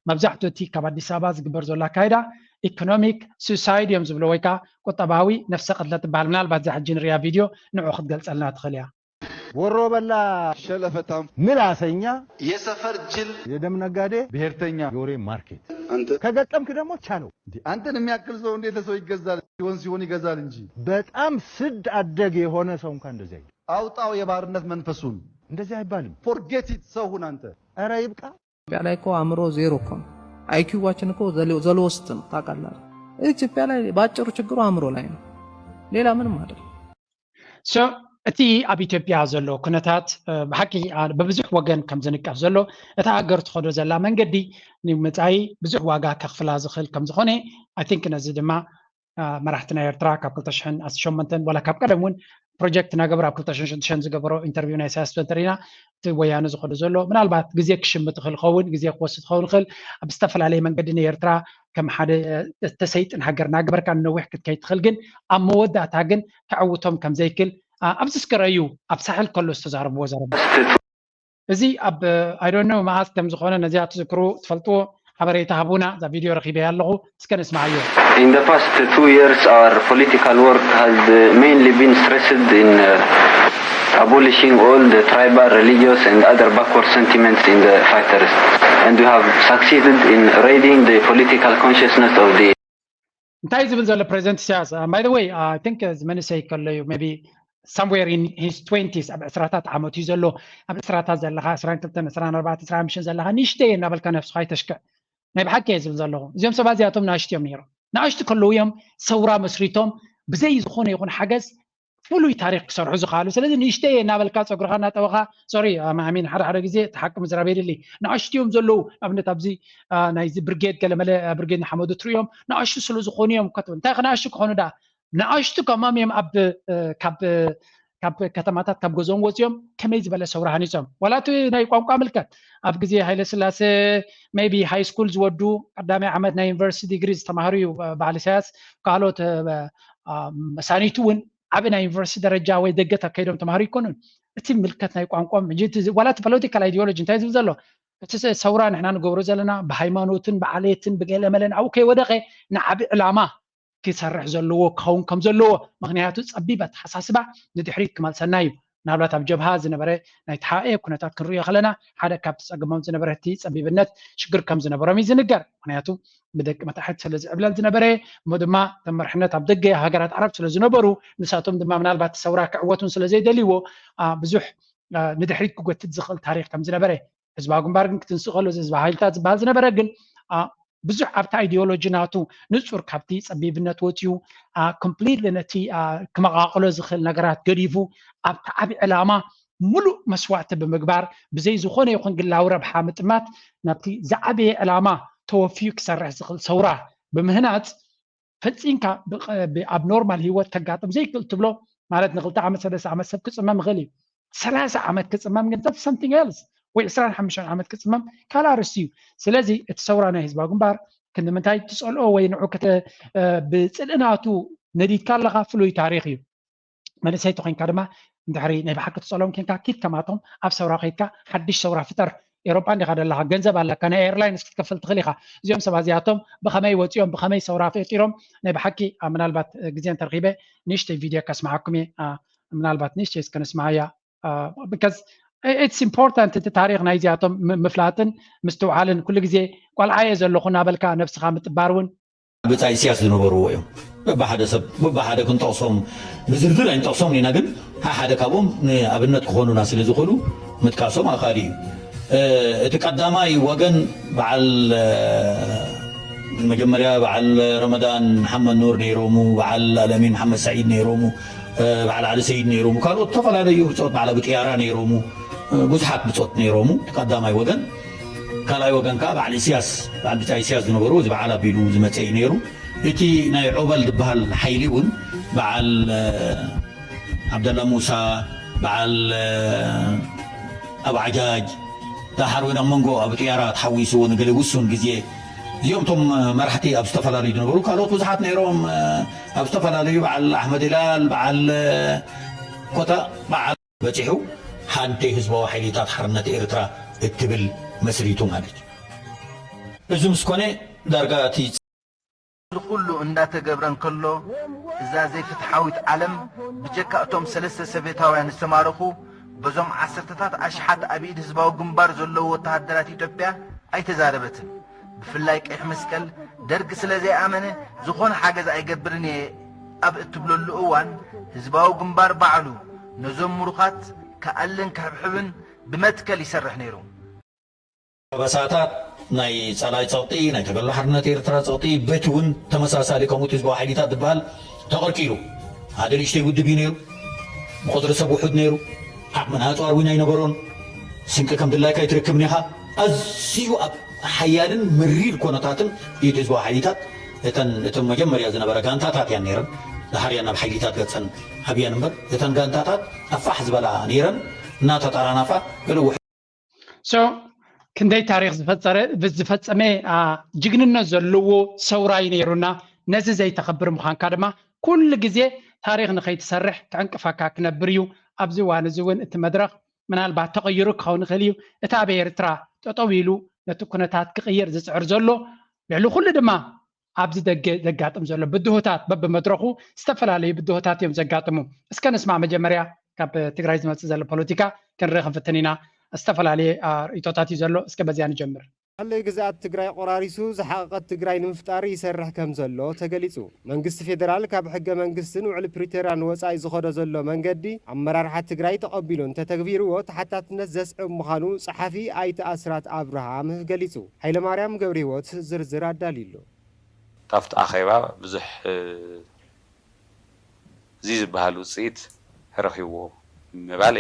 መብዛሕትኡ እቲ ካብ ኣዲስ ኣበባ ዝግበር ዘሎ ኣካይዳ ኢኮኖሚክ ሱሳይድ እዮም ዝብሎ፣ ወይ ከዓ ቁጠባዊ ነፍሰ ቅትለት ትበሃል። ምናልባት እዛ ሕጂ ንሪኣ ቪድዮ ንዑ ክትገልፀልና ትኽእል እያ። ወሮ በላ፣ ሸለፈታም፣ ምላሰኛ፣ የሰፈር ጅል፣ የደም ነጋዴ፣ ብሔርተኛ፣ የወሬ ማርኬት። አንተ ከገጠምክ ደግሞ ቻለው። አንተን የሚያክል ሰው እንዴት ለሰው ይገዛል? ሲሆን ሲሆን ይገዛል እንጂ። በጣም ስድ አደግ የሆነ ሰው እንኳን እንደዚህ አይልም። አውጣው የባርነት መንፈሱን። እንደዚህ አይባልም። Forget it፣ ሰው ሁን አንተ። ኧረ ይብቃ። ኢትዮጵያ ላይ እኮ አእምሮ ዜሮ እኮ ነው። አይኪዋችን እኮ ዘ ሎወስት ነው ታውቃለህ። ኢትዮጵያ ላይ በአጭሩ ችግሩ አእምሮ ላይ ነው፣ ሌላ ምንም አይደለም። So እቲ ኣብ ኢትዮጵያ ዘሎ ኩነታት ብሓቂ ብብዙሕ ወገን ከም ዝንቀፍ ዘሎ፣ እታ ሃገር ትኸዶ ዘላ መንገዲ ንመጻኢ ብዙሕ ዋጋ ከኽፍላ ዝኽእል ከም ዝኾነ I think ነዚ ድማ መራሕቲ ናይ ኤርትራ ካብ ክልተ ሽሕን ሸሞንተን ዋላ ካብ ቀደም እውን ፕሮጀክት እናገበሩ ኣብ ክልተ ሽሕን ሽዱሽተን ዝገበሮ ኢንተርቪው ናይ ኢሳያስ እንተሪኢና እቲ ወያነ ዝኸዶ ዘሎ ምናልባት ግዜ ክሽምት ይኽእል ይኸውን፣ ግዜ ክወስድ ክኸውን ይኽእል። ኣብ ዝተፈላለየ መንገዲ ንኤርትራ ከም ሓደ ተሰይጥን ሃገር እናገበርካ ንነዊሕ ክትከይድ ትኽእል፣ ግን ኣብ መወዳእታ ግን ከዕውቶም ከም ዘይክእል ኣብዚ እስከ ረእዩ ኣብ ሳሕል ከሎ ዝተዛረብዎ ዘረባ እዚ ኣብ I don't know መዓስ ከም ዝኾነ ነዚኣ ትዝክሩ ትፈልጥዎ ሓበሬታ ሃቡና። እዛ ቪድዮ ረኺበያ ኣለኹ፣ እስከ ንስምዓዮ። In the past two years, our political work has uh, mainly been stressed in uh, abolishing all the tribal, religious, and other backward sentiments in the fighters, and we have succeeded in raising the political consciousness of the እንታይ ዝብል ዘሎ ፕሬዚደንት ኢሳያስ? By the way, I think እዚ መንእሰይ ከሎ እዩ maybe somewhere in his twenties፣ ኣብ ዕስራታት ዓመት እዩ ዘሎ። ኣብ ዕስራታት ዘለኻ፣ ዕስራን ክልተን፣ ዕስራን ኣርባዕተን፣ ዕስራን ሓሙሽተን ዘለኻ ንእሽተይ እናበልካ ነብስኻ ኣይተሽክዕ። ናይ ብሓቂ እየ ዝብል ዘለኹ። እዚኦም ሰባት እዚኣቶም ንኣሽቱ እዮም ነይሮም። ንኣሽቱ ከለዉ እዮም ሰውራ መስሪቶም ብዘይ ዝኾነ ይኹን ሓገዝ ፍሉይ ታሪኽ ክሰርሑ ዝኽኣሉ። ስለዚ ንእሽተይ እየ እናበልካ ጸጉርኻ እናጠወኻ፣ sorry፣ I mean ሓደ ሓደ ግዜ እቲ ሓቂ ምዝራብ የድሊ። ንኣሽቱ እዮም ዘለዉ። ንኣብነት ኣብዚ ናይዚ ብርጌድ ገለመለ ብርጌድ ንሓመዱ ትርእዮም ንኣሽቱ ስለ ዝኾኑ እዮም ክትብል። እንታይ ንኣሽቱ ክኾኑ ደኣ? ንኣሽቱ ከማም እዮም ኣብ ካብ ካብ ከተማታት ካብ ገዝኦም ወፂኦም ከመይ ዝበለ ሰውራ ሃኒፆም። ዋላ እቲ ናይ ቋንቋ ምልከት ኣብ ግዜ ሃይለ ስላሴ maybe ሃይ ስኩል ዝወዱ ቀዳማይ ዓመት ናይ ዩኒቨርሲቲ ዲግሪ ዝተማሃሩ እዩ በዓል ኢሳያስ። ካልኦት መሳኒቱ እውን ዓቢ ናይ ዩኒቨርሲቲ ደረጃ ወይ ደገ ከይዶም ተማሃሩ ይኮኑን። እቲ ምልከት ናይ ቋንቋም ሕጂ ዋላ እቲ ፖለቲካል ኣይዲዮሎጂ እንታይ ዝብል ዘሎ እቲ ሰውራ ንሕና ንገብሮ ዘለና ብሃይማኖትን ብዓሌትን ብገለመለን ኣብኡ ከይወደቐ ንዓቢ ዕላማ ክሰርሕ ዘለዎ ክኸውን ከም ዘለዎ። ምክንያቱ ጸቢብ ኣተሓሳስባ ንድሕሪት ክመልሰና እዩ። ምናልባት ኣብ ጀብሃ ዝነበረ ናይ ተሓኤ ኩነታት ክንሪኦ ከለና ሓደ ካብቲ ጸገሞም ዝነበረ እቲ ጸቢብነት ሽግር ከም ዝነበሮም እዩ ዝንገር። ምክንያቱ ብደቂ መታሕት ስለ ዝዕብለል ዝነበረ እሞ ድማ ተመርሕነት ኣብ ደገ ሃገራት ዓረብ ስለ ዝነበሩ ንሳቶም ድማ ምናልባት ሰውራ ክዕወቱን ስለ ዘይደልይዎ ብዙሕ ንድሕሪት ክጎትት ዝኽእል ታሪክ ከም ዝነበረ ህዝባዊ ግንባር ግን ክትንስእ ከሎ ህዝባዊ ሓይልታት ዝበሃል ዝነበረ ግን ብዙሕ ኣብቲ ኣይዲዮሎጂ ናቱ ንጹር ካብቲ ጸቢብነት ወጺኡ ኮምፕሊትሊ ነቲ ክመቓቕሎ ዝኽእል ነገራት ገዲፉ ኣብቲ ዓቢ ዕላማ ሙሉእ መስዋእቲ ብምግባር ብዘይ ዝኾነ ይኹን ግላዊ ረብሓ ምጥማት ናብቲ ዝዓበየ ዕላማ ተወፍዩ ክሰርሕ ዝኽእል ሰውራ ብምህናጽ ፈጺምካ ኣብ ኖርማል ህይወት ከጋጥም ዘይክእል ትብሎ ማለት ንክልተ ዓመት ሰለስተ ዓመት ሰብ ክጽመም ይኽእል እዩ። ሰላሳ ዓመት ክጽመም ግን that's something else ወይ ዕስራን ሓሙሽተን ዓመት ክጽመም ካልእ ኣርእስቲ እዩ። ስለዚ እቲ ሰውራ ናይ ህዝባዊ ግንባር ክንዲ ምንታይ ትጸልኦ ወይ ንዑ ብጽልእናቱ ነዲድካ ኣለኻ ፍሉይ ታሪኽ እዩ። መንእሰይ ተኮንካ ድማ እንድሕሪ ናይ ብሓቂ ትጸልኦም ኮንካ ኪድ ከማቶም ኣብ ሰውራ ከይድካ ሓድሽ ሰውራ ፍጠር። ኤሮጳ እንዲኻ ደለኻ ገንዘብ ኣለካ ናይ ኤርላይንስ ክትከፍል ትኽእል ኢኻ። እዚኦም ሰባት እዚኣቶም ብኸመይ ወጺኦም ብኸመይ ሰውራ ፈጢሮም ናይ ብሓቂ ምናልባት ግዜ እንተረኺበ ንእሽተይ ቪድዮ ከስምዓኩም እየ። ምናልባት ንእሽተይ እስከ ንስምዓያ because it's important እቲ ታሪኽ ናይዚኣቶም ምፍላጥን ምስትውዓልን ኩሉ ግዜ ቆልዓ እየ ዘለኹ እናበልካ ነብስኻ ምጥባር እውን ብጻይ ኢሳያስ ዝነበርዎ እዮም። በብሓደ ሰብ በብሓደ ክንጠቕሶም ብዝርዝር ኣይንጠቕሶም ኢና፣ ግን ሓደ ካብኦም ንኣብነት ክኾኑና ስለ ዝኽእሉ ምጥቃሶም ኣኻሊ እዩ። እቲ ቀዳማይ ወገን በዓል መጀመርያ በዓል ረመዳን መሓመድ ኑር ነይሮሙ፣ በዓል ኣለሚን መሓመድ ሰዒድ ነይሮሙ፣ በዓል ዓሊ ሰይድ ነይሮሙ፣ ካልኦት ዝተፈላለዩ ብጾት በዓል ኣብጥያራ ነይሮሙ፣ ብዙሓት ብጾት ነይሮሙ። እቲ ቀዳማይ ወገን ካልኣይ ወገን ከዓ በዓል ኢስያስ በዓል ብጫ ኢስያስ ዝነበሩ እዚ በዓል ኣቢሉ ዝመፀ እዩ ነይሩ። እቲ ናይ ዖበል ዝበሃል ሓይሊ እውን በዓል ዓብደላ ሙሳ በዓል ኣብ ዓጃጅ ዳሓር እውን ኣብ መንጎ ኣብ ጥያራ ተሓዊስዎ ንገለ ውሱን ግዜ እዚኦም እቶም መራሕቲ ኣብ ዝተፈላለዩ ዝነበሩ ካልኦት ብዙሓት ነይሮም። ኣብ ዝተፈላለዩ በዓል ኣሕመድ ሂላል፣ በዓል ኮታ፣ በዓል በፂሑ ሓንቲ ህዝባዊ ሓይሊታት ሓርነት ኤርትራ እትብል መስሪቱ ማለት እዩ። እዚ ምስ ኮነ ዳርጋ እቲ እዚ ኩሉ እንዳተገብረ እንከሎ፣ እዛ ዘይፍትሓዊት ዓለም ብጀካ እቶም ሰለስተ ሶቭየታውያን ዝተማረኹ በዞም ዓሰርተታት ኣሽሓት ኣብ ኢድ ህዝባዊ ግንባር ዘለዉ ወተሃደራት ኢትዮጵያ ኣይተዛረበትን። ብፍላይ ቀይሕ መስቀል ደርግ ስለ ዘይኣመነ ዝኾነ ሓገዝ ኣይገብርን እየ ኣብ እትብለሉ እዋን፣ ህዝባዊ ግንባር ባዕሉ ነዞም ምሩኻት ክኣልን ክሕብሕብን ብመትከል ይሰርሕ ነይሩ። ጠበሳታት ናይ ጸላኢ ጸቕጢ፣ ናይ ተጋድሎ ሓርነት ኤርትራ ጸቕጢ፣ በቲ እውን ተመሳሳሊ ከምኡ ህዝባዊ ሓይሊታት ዝበሃል ተቐርቂሩ። ሓደ ንእሽተይ ውድብ እዩ ነይሩ። ብቁጽሪ ሰብ ውሑድ ነይሩ። ዓቕምን ኣጽዋር እውን ኣይነበሮን። ስንቂ ከም ድላይካ ኣይትረክብን ኢኻ። ኣዝዩ ኣብ ሓያልን መሪር ኮነታትን እዩ ህዝባዊ ሓይሊታት እተን፣ እተን መጀመርያ ዝነበረ ጋንታታት እያን ነይረን። ድሓር እያን ናብ ሓይሊታት ገጸን ዓብየን እምበር፣ እተን ጋንታታት ኣፋሕ ዝበላ ነይረን። እናተጠራናፋ ገለ ውሕ- so ክንደይ ታሪክ ዝፈፀረ ዝፈፀመ አ፣ ጅግንነት ዘለዎ ሰውራይ ነይሩና። ነዚ ዘይተኸብር ምዃንካ ድማ ኩሉ ግዜ ታሪክ ንኸይትሰርሕ ክዕንቅፈካ ክነብር እዩ። ኣብዚ እዋን እዚ እውን እቲ መድረክ ምናልባት ተቐይሩ ክኸውን ይኽእል እዩ። እቲ ኣብ ኤርትራ ጠጠው ኢሉ ነቲ ኩነታት ክቕይር ዝፅዕር ዘሎ ልዕሊ ኩሉ ድማ ኣብዚ ደገ ዘጋጥም ዘሎ ብድሆታት በብመድረኹ ዝተፈላለዩ ብድሆታት እዮም ዘጋጥሙ። እስከ ንስማዕ መጀመርያ ካብ ትግራይ ዝመፅእ ዘሎ ፖለቲካ ክንርኢ ክንፍትን ኢና። ዝተፈላለየ አ፣ ርእይቶታት እዩ ዘሎ። እስከ በዚያ ንጀምር። ሓለይ ግዝኣት ትግራይ ቆራሪሱ ዝሓቐቐት ትግራይ ንምፍጣር ይሰርሕ ከም ዘሎ ተገሊፁ። መንግስቲ ፌደራል ካብ ሕገ መንግስትን ውዕሊ ፕሪቶርያን ወፃኢ ዝኸዶ ዘሎ መንገዲ ኣመራርሓ ትግራይ ተቐቢሉ እንተተግቢርዎ ተሓታትነት ዘስዕብ ምዃኑ ፀሓፊ ኣይተ ኣስራት ኣብርሃም ገሊፁ። ሃይለማርያም ገብረህይወት ዝርዝር ኣዳልዩሉ። ካብቲ ኣኼባ ብዙሕ እዚ ዝበሃል ውፅኢት ረኺብዎ ምባል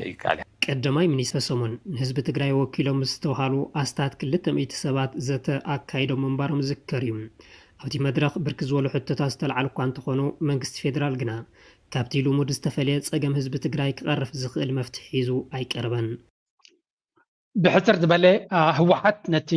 ይከኣል። ቀዳማይ ሚኒስተር ሰሞን ንህዝቢ ትግራይ ወኪሎም ዝተውሃሉ ኣስታት ክልተ ሚእቲ ሰባት ዘተ ኣካይዶም ምንባሮም ዝዝከር እዩ። ኣብቲ መድረኽ ብርክት ዝበሉ ሕቶታት ዝተልዓሉ እኳ እንተኾኑ መንግስቲ ፌደራል ግና ካብቲ ልሙድ ዝተፈለየ ፀገም ህዝቢ ትግራይ ክቐርፍ ዝኽእል መፍትሒ ሒዙ ኣይቀረበን። ብሕፅር ዝበለ ህወሓት ነቲ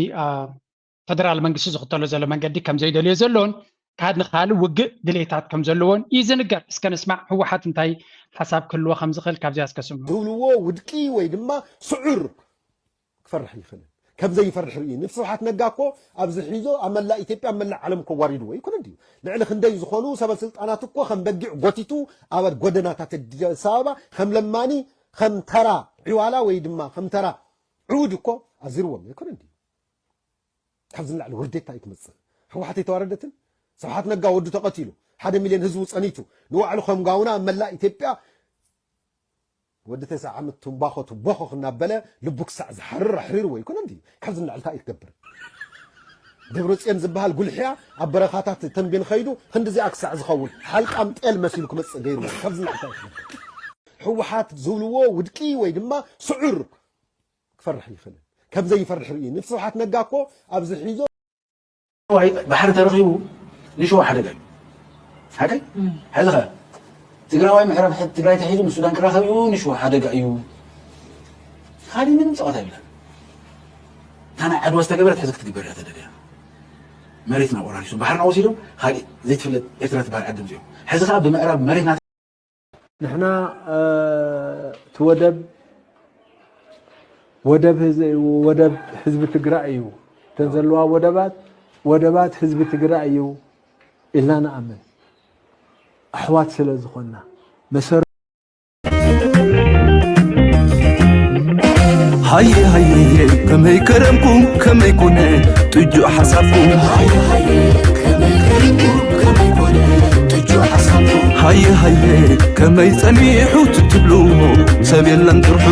ፈደራል መንግስቲ ዝኽተሎ ዘሎ መንገዲ ከም ዘይደልዮ ዘሎን ካብ ንካል ውግእ ድሌታት ከም ዘለዎን እዩ ዝንገር። እስከ ንስማዕ ህወሓት እንታይ ሓሳብ ክህልዎ ከም ዝኽእል ካብዚኣ እስከ ስምዑ። ዝብልዎ ውድቂ ወይ ድማ ስዑር ክፈርሕ ይኽእልን ከም ዘይፈርሕ ርእዩ። ንስብሓት ነጋ እኮ ኣብዚ ሒዞ ኣብ መላእ ኢትዮጵያ ኣብ መላእ ዓለም እኮ ዋሪድዎ ኣይኮነን ድዩ? ልዕሊ ክንደይ ዝኾኑ ሰበ ስልጣናት እኮ ከም በጊዕ ጎቲቱ ኣብ ጎደናታት ኣዲስ ኣበባ ከም ለማኒ ከም ተራ ዕዋላ ወይ ድማ ከም ተራ ዕውድ እኮ ኣዚርዎም ኣይኮነን ድዩ? ካብዚ ንላዕሊ ውርዴት እንታይ እዩ ክመፅእ? ህወሓት ኣይተዋረደትን? ስብሓት ነጋ ወዱ ተቐቲሉ፣ ሓደ ሚልዮን ህዝቡ ፀኒቱ፣ ንባዕሉ ከም ጋውና ኣብ መላእ ኢትዮጵያ ወዲ ተስዓ ዓመት ትምባኾ ትቦኾኽ እናበለ ልቡ ክሳዕ ዝሓርር ኣሕሪርዎ ኣይኮነን ድዩ? ካብዚ ንላዕሊ እንታይ እዩ ክገብር? ደብረፅዮን ዝበሃል ጉልሕያ ኣብ በረኻታት ተንቤን ኸይዱ ክንድዚኣ ክሳዕ ዝኸውን ሓልቃም ጤል መሲሉ ክመፅእ ገይርዎ። ካብዚ ንላዕሊ እንታይ እዩ ክገብር? ህወሓት ዝብልዎ ውድቂ ወይ ድማ ስዑር ክፈርሕ ይኽእልን ከም ዘይፈርሕ ርእዩ። ንስብሓት ነጋ እኮ ኣብዚ ሒዞ ትግራዋይ ባሕሪ ተረኺቡ ንሸዋ ሓደጋ እዩ። ሓቀይ? ሕዚ ኸ ትግራዋይ ምዕራብ ትግራይ ተሒዙ ንሱዳን ክራኸብ እዩ ንሸዋ ሓደጋ እዩ። ካሊእ ምንም ፀዋታ የብላን። እታ ናይ ዓድዋ ዝተገበረት ሕዚ ክትግበር እያ ተደልያ። መሬትና ቆራሪሶም ባሕርና ወሲዶም ካሊእ ዘይትፍለጥ ኤርትራ ትበሃል ዓዲ ኣምፂኦም። ሕዚ ኸዓ ብምዕራብ መሬትና ንሕና እቲ ወደብ ወደብ ወደብ ህዝቢ ትግራይ እዩ። እተን ዘለዋ ወደባት ወደባት ህዝቢ ትግራይ እዩ ኢልና ንኣምን። ኣሕዋት ስለ ዝኾንና መሰረ ሃየ ሃየ ከመይ ከረምኩም ከመይ ኮነ ጥጁእ ሓሳብኩም ሃየ ሃየ ከመይ ጸኒሑ ትትብሉ ሰብ የለን ጥርሑ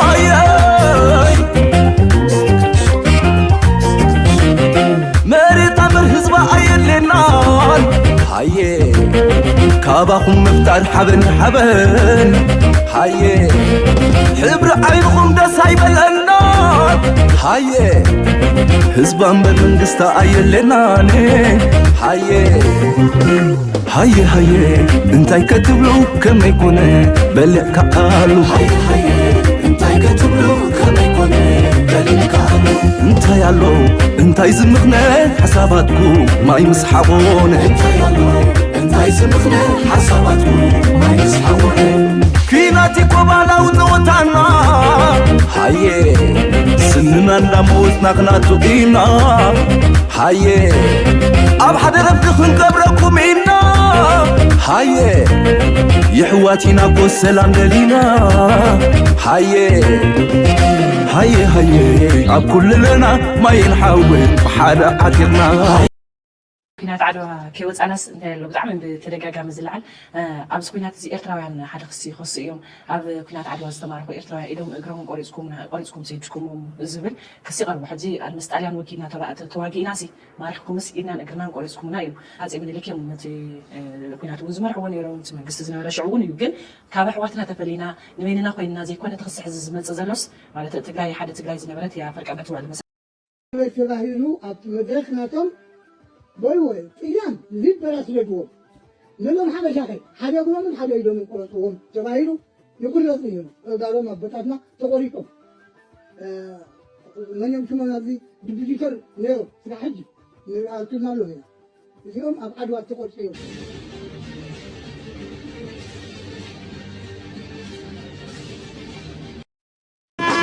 ኣየይ መሪጣ እምበር ህዝባ ኣየድልየናን ሃየ ካባኹም ምፍጣር ሓበን ሓበን ሃየ ሕብሪ ዓይንኹም ደስ ኣይበለናን ሃየ ህዝባ እምበር መንግስታ ኣየለናን። ሃየ ሃየ ሃየ እንታይ ከትብሉ ከመይ ኮነ በሊዕካ ቃሉ። ሃየ ሃየ እንታይ ከትብሉ ከመይ ኮነ በሊዕካ ቃሉ። እንታይ ኣሎ እንታይ ዝምኽነ ሓሳባትኩም ማይ ምስ ሓቆነ። እንታይ ኣሎ እንታይ ዝምኽነ ሓሳባትኩም ማይ ምስ ሓቆነ። ኲናት እኮ ባህላዊ ጸወታና። ሃየ ስንና እንዳመወጽና ክናቱ ኢና። ሃየ ኣብ ሓደ ረፍዲ ክንቀብረኩም ኢና። ሃየ የሕዋት ኢና እኮ ሰላም ደሊና። ሃየ ሃየ ሃየ ኣብ ኩልለና ማይን ሓውን ብሓደ ዓጢቕና። ኲናት ዓድዋ ከይወፃናስ እንታይ ኣሎ ብጣዕሚ ብተደጋጋሚ ዝለዓል ኣብዚ ኲናት እዚ ኤርትራውያን ሓደ ክሲ ይኸሱ እዮም። ኣብ ኲናት ዓድዋ ዝተማረኹ ኤርትራውያን ኢዶም እግሮም ቆሪፅኩም ቆሪፅኩም ሰይድኩሞም ዝብል ክሲ ይቐርቡ። ሕዚ ምስ ጣልያን ወጊና ተዋጊእና ሲ ማሪኽኩምስ ኢድናን እግርናን ቆሪፅኩምና እዩ። ኣፄ ምኒልክ እዮም ነቲ ኲናት እውን ዝመርሕዎ ነይሮም። እቲ መንግስቲ ዝነበረ ሽዑ እውን እዩ። ግን ካብ ኣሕዋትና ተፈሊና ንበይንና ኮይንና ዘይኮነ እቲ ክሲ ሕዚ ዝመፅእ ዘሎስ ማለት ትግራይ ሓደ ትግራይ ዝነበረት እያ ፈርቀበት ውዕል መሰረት ተባሂሉ ኣብቲ መድረኽ ናቶም ወይ ወይ ጥልያን ሊበራ ስደድዎም ነዞም ሓበሻኸ ሓደ እግሮምን ሓደ ኢዶምን ቆረፅዎም ተባሂሉ ይቁረፁ እዮም። ተጋሮም ኣቦታትና ተቆሪጦም መን እዮም ሽሞም ኣብዚ ድብዲተር ነይሮም ስራሕ ሕጂ ንርኣልቱና ኣሎ ኢና እዚኦም ኣብ ዓድዋ ተቆርፂ እዮም።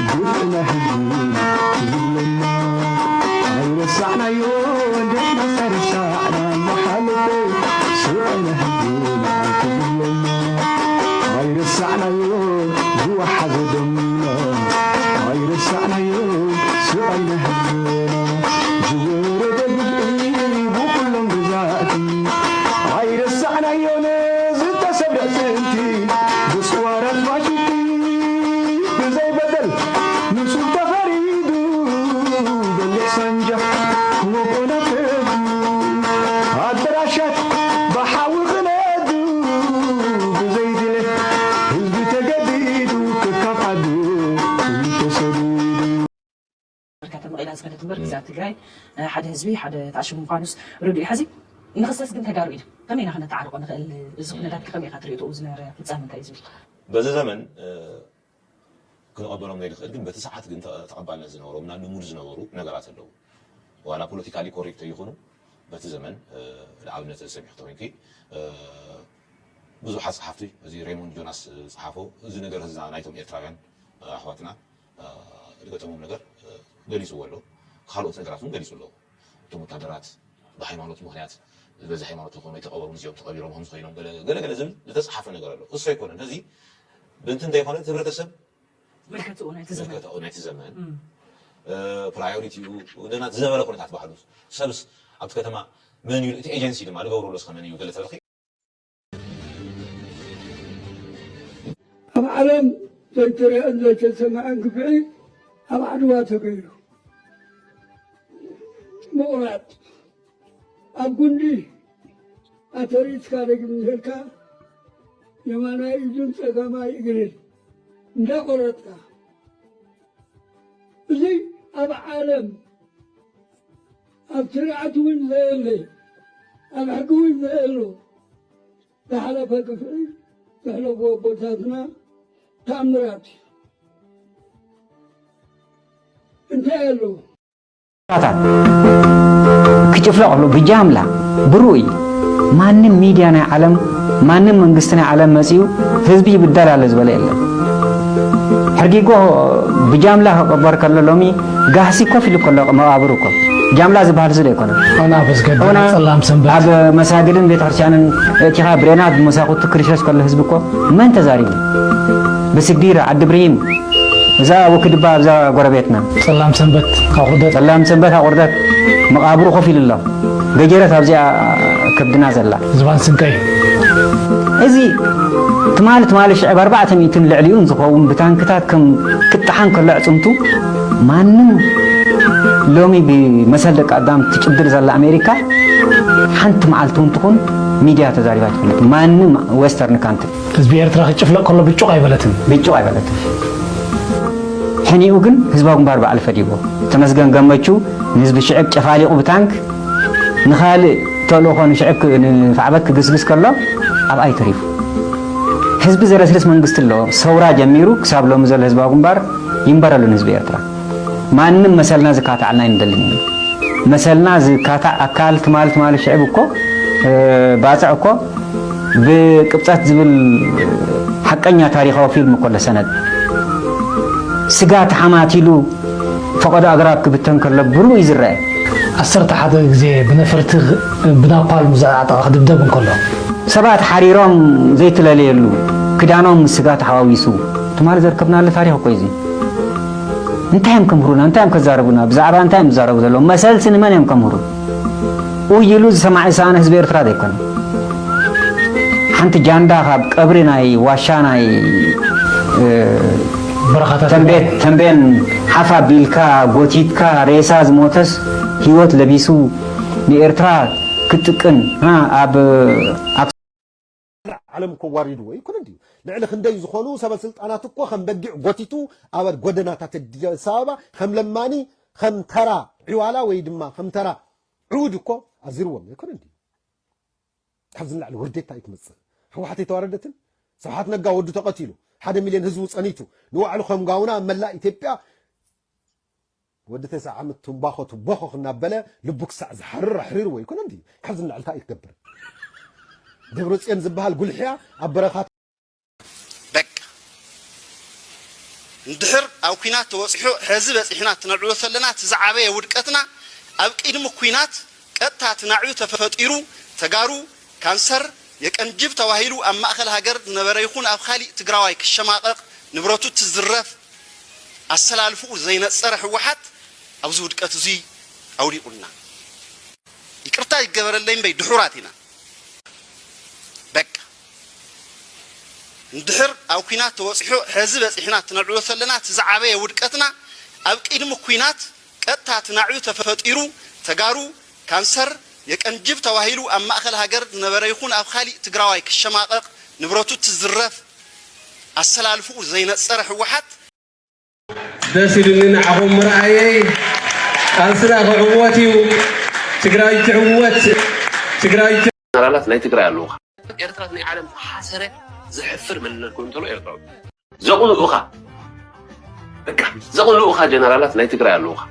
ግፍዕና ህዝብና ዝብለና ኣይረሳዕናዮ ደሕና ሳይረሳዕና ዝሓለፈ ስቃይና ህዝብና ክብለና ኣይረሳዕናዮ ዝወሓዘ ደምና ኣይረሳዕናዮ ስቃይና ህዝብና ዝወረደ ግፍዒ ብኩሎም ገዛእቲ ኣይረሳዕናዮን ዝተሰብረ ኣዕፅምቲ ብፅዋራት ፋሽስቲ ብዘይ በደል ንፁር ተፈሪዱ በሊሕ ሳንጃ ክወቅኦ ናብ ከብዱ ኣደራሻት ብሓዊ ክነዱ ብዘይ ድሌት ህዝቢ ተገዲዱ ከካብ ዓዱ ተሰዲዱ። ኣመሪካ ተመቒላ ዝኸደት እምበር ግዝኣት ትግራይ ሓደ ህዝቢ ሓደ ተኣሽሙ ምዃኑስ ርዱእ እዩ። ሕዚ ንኽሰስ ግን ተጋሩ ኢና። ከመይ ኢና ክነተዓርቆ ንኽእል? እዚ ኩነታት ከመይ ኢኻ ትሪኦ? እኡ ዝነበረ ፍጻመ እንታይ እዩ ዝብል? በዚ ዘመን ክንቐበሎም ዘይንኽእል ግን በቲ ሰዓት ግን ተቐባልነት ዝነበሮም እና ልሙድ ዝነበሩ ነገራት ኣለዉ። ዋላ ፖለቲካሊ ኮሬክት ይኹኑ በቲ ዘመን ንኣብነት ሰሚዕ ክተኮይንኪ ብዙሓት ጸሓፍቲ እዚ ሬሞንድ ጆናስ ዝጸሓፎ እዚ ነገር እዚ ናይቶም ኤርትራውያን ኣሕዋትና ዝገጠሞም ነገር ገሊጽዎ ኣሎ። ካልኦት ነገራት እውን ገሊጹ ኣለዎ። እቶም ወታደራት ብሃይማኖት ምኽንያት በዚ ሃይማኖት ተኾኑ ኣይተቐበሩን እዚኦም ተቐቢሮም ከምዚ ኮይኖም ገለ ገለ ገለ ዝብል ዝተፅሓፈ ነገር ኣሎ። እሱ ኣይኮነን። እዚ ብእንቲ እንተይኮነ እቲ ህብረተሰብ ምልከትኡ ናይቲ ዘመን ምልከትኡ ናይቲ ዘመን ፕራዮሪቲኡ ደና ዝነበረ ኩነታት ባህሉ ሰብስ ኣብቲ ከተማ መን እዩ እቲ ኤጀንሲ ድማ ዝገብረሉ እስኸ መን እዩ ገለ ተበልኺ ኣብ ዓለም ዘይተረአን ዘይተሰምዐን ግፍዒ ኣብ ዓድዋ ተገይሩ። ምቑራፅ ኣብ ጉንዲ ኣተሪፅካ ደጊም እንሄልካ የማናይ ኢዱን ፀጋማይ እግርን እንዳቆረፅካ እዚ ኣብ ዓለም ኣብ ስርዓት እውን ዘየለ ኣብ ሕጊ እውን ዘየሎ ዝሓለፈ ግፍዒ ዘሕለፉ ኣቦታትና ተኣምራት እዩ። እንታይ ኣሎ? ክጭፍለቕ ኣሎ ብጃምላ ብርኡይ። ማንም ሚድያ ናይ ዓለም ማንም መንግስቲ ናይ ዓለም መፂኡ ህዝቢ ይብደል ኣሎ ዝበለ የለን። ሕርጊጎ ብጃምላ ክቕበር ከሎ ሎሚ ጋህሲ ኮፍ ኢሉ ከሎ መቓብሩ እኮ ጃምላ ዝበሃል እዚ ዶ ኣይኮነን? ኦና ኣብ መስገድና ኦና ጸላም ሰንበት ኣብ መሳግድን ቤተክርስትያንን እቲኻ ብሬናት ብመሳኹቱ ክርሸሽ ከሎ ህዝቢ እኮ መን ተዛሪቡ? ብስግዲር ዓዲ ብርሂም እዛ ወክድባ ኣብዛ ጎረቤትና ጸላም ሰንበት ኣቑርደት ጸላም ሰንበት ኣቑርደት መቓብሩ ኮፍ ኢሉ ኣሎ። ገጀረት ኣብዚኣ ከብድና ዘላ። ዝባን ስንቀይ። እዚ ትማሊ ትማሊ ሽዕብ ኣርባዕተ ሚእትን ልዕሊኡን ዝኸውን ብታንክታት ከም ክጠሓን ከሎ ኣዕፅምቱ ማንም ሎሚ ብመሰል ደቂ ኣዳም ትጭድር ዘላ ኣሜሪካ ሓንቲ መዓልቲ እውን ትኹን ሚድያ ተዛሪባ ትፈልጥ ማንም ዌስተርን ካንትሪ ህዝቢ ኤርትራ ክጭፍለቕ ከሎ ብጩቕ ኣይበለትን። ብጭቕ ኣይበለትን። ሕኒኡ ግን ህዝባዊ ግንባር በዓል ፈዲዎ። ተመስገን ገመቹ ንህዝቢ ሽዕብ ጨፋሊቑ ብታንክ ንኻልእ ተልእኾ ንሽዕብ ክ- ንፋዕበት ክግስግስ ከሎ ኣብኣይ ተሪፉ። ህዝቢ ዘለስልስ መንግስቲ ኣሎ። ሰውራ ጀሚሩ ክሳብ ሎሚ ዘሎ ህዝባዊ ግንባር ይንበረሉ ንህዝቢ ኤርትራ። ማንም መሰልና ዝካታዓልና ኣይንደልን ኢና። መሰልና ዝካታዕ ኣካል ትማል ትማል ሽዕብ እኮ ባፅዕ እኮ ብቅብፀት ዝብል ሓቀኛ ታሪኻዊ ፊልም እኮ ኣሎ ሰነድ። ስጋ ተሓማቲሉ ፈቐዶ ኣግራብ ክብተን ከሎ ብሩእ እዩ ዝረአ። ዓሰርተ ሓደ ግዜ ብነፈርቲ ብናፓልም ዝዓጠቐ ክድብደብ እንከሎ። ሰባት ሓሪሮም ዘይትለለየሉ ክዳኖም ምስ ስጋ ተሓዋዊሱ ትማሊ ዘርከብናሉ ታሪኽ እኮ እዩ። እንታይ እዮም ከምህሩና? እንታይ እዮም ከዛረቡና? ብዛዕባ እንታይ እዮም ዝዛረቡ ዘለዉ? መሰልሲ ንመን እዮም ከምህሩ? ኡይ ኢሉ ዝሰማዕ ዝሰኣነ ህዝቢ ኤርትራ ዘይኮነ። ሓንቲ ጃንዳ ካብ ቀብሪ ናይ ዋሻ ናይ በረኻታት ተንቤን ሓፍ ኣቢልካ ጎቲትካ ሬሳ ዝሞተስ ህይወት ለቢሱ ንኤርትራ ክጥቅን ኣብ ዓለም እኮ ዋሪድዎ ይኩን እንድዩ። ልዕሊ ክንደይ ዝኾኑ ሰበ ስልጣናት እኮ ከም በጊዕ ጎቲቱ ኣብ ጎደናታት ኣዲስ ኣበባ ከም ለማኒ ከም ተራ ዕዋላ ወይ ድማ ከም ተራ ዕውድ እኮ ኣዚርዎም ይኩን እንድዩ። ካብዚ ንላዕሊ ውርዴት እንታይ እዩ ክመፅእ? ህወሓት ኣይተዋረደትን? ስብሓት ነጋ ወዱ ተቐቲሉ፣ ሓደ ሚልዮን ህዝቡ ፀኒቱ፣ ንባዕሉ ከም ጋውና ኣብ መላእ ኢትዮጵያ ወዲ ተስዓ ዓመት ትንባኾ ትቦኾኽ እናበለ ልቡ ክሳዕ ዝሓርር ኣሕሪርዎ ይኮነ እንድዩ። ካብዚ ንላዕሊ እንታይ እዩ ክገብር? ደብረፅዮን ዝበሃል ጉልሕያ ኣብ በረኻ በቃ እንድሕር ኣብ ኲናት ተበፂሑ ሕዚ በፂሕና ትነብዕሎ ዘለና እቲ ዝዓበየ ውድቀትና ኣብ ቅድሚ ኲናት ቀጥታ እቲ ናዕቢ ተፈጢሩ ተጋሩ ካንሰር የቀንጅብ ተባሂሉ ኣብ ማእኸል ሃገር ዝነበረ ይኹን ኣብ ካሊእ ትግራዋይ ክሸማቐቕ ንብረቱ ትዝረፍ ኣሰላልፍኡ ዘይነፀረ ህወሓት ኣብዚ ውድቀት እዙይ ኣውዲቑና። ይቅርታ ይገበረለይ እምበይ ድሑራት ኢና። በቃ እንድሕር ኣብ ኲናት ተበፂሑ ሕዚ በፂሕና ትነብዕሎ ዘለና እቲ ዝዓበየ ውድቀትና ኣብ ቅድሚ ኲናት ቀጥታ እቲ ናዕቢ ተፈጢሩ ተጋሩ ካንሰር የቀንጅብ ተባሂሉ ኣብ ማእኸል ሃገር ዝነበረ ይኹን ኣብ ካሊእ ትግራዋይ ክሸማቐቕ ንብረቱ ትዝረፍ ኣሰላልፍኡ ዘይነፀረ ህወሓት ደስ ኢሉኒ ንዓኹም ምርኣየይ። ቃልስና ክዕወት እዩ። ትግራይ ትዕወት። ትግራይ ጀነራላት ናይ ትግራይ ኣለውኻ። ኤርትራ ናይ ዓለም ዝሓሰረ ዘሕፍር መንነት ኮይኑ ተሎ ኤርትራዊ ዘቕንኡኻ በቃ ዘቕንኡኻ ጀነራላት ናይ ትግራይ ኣለውኻ።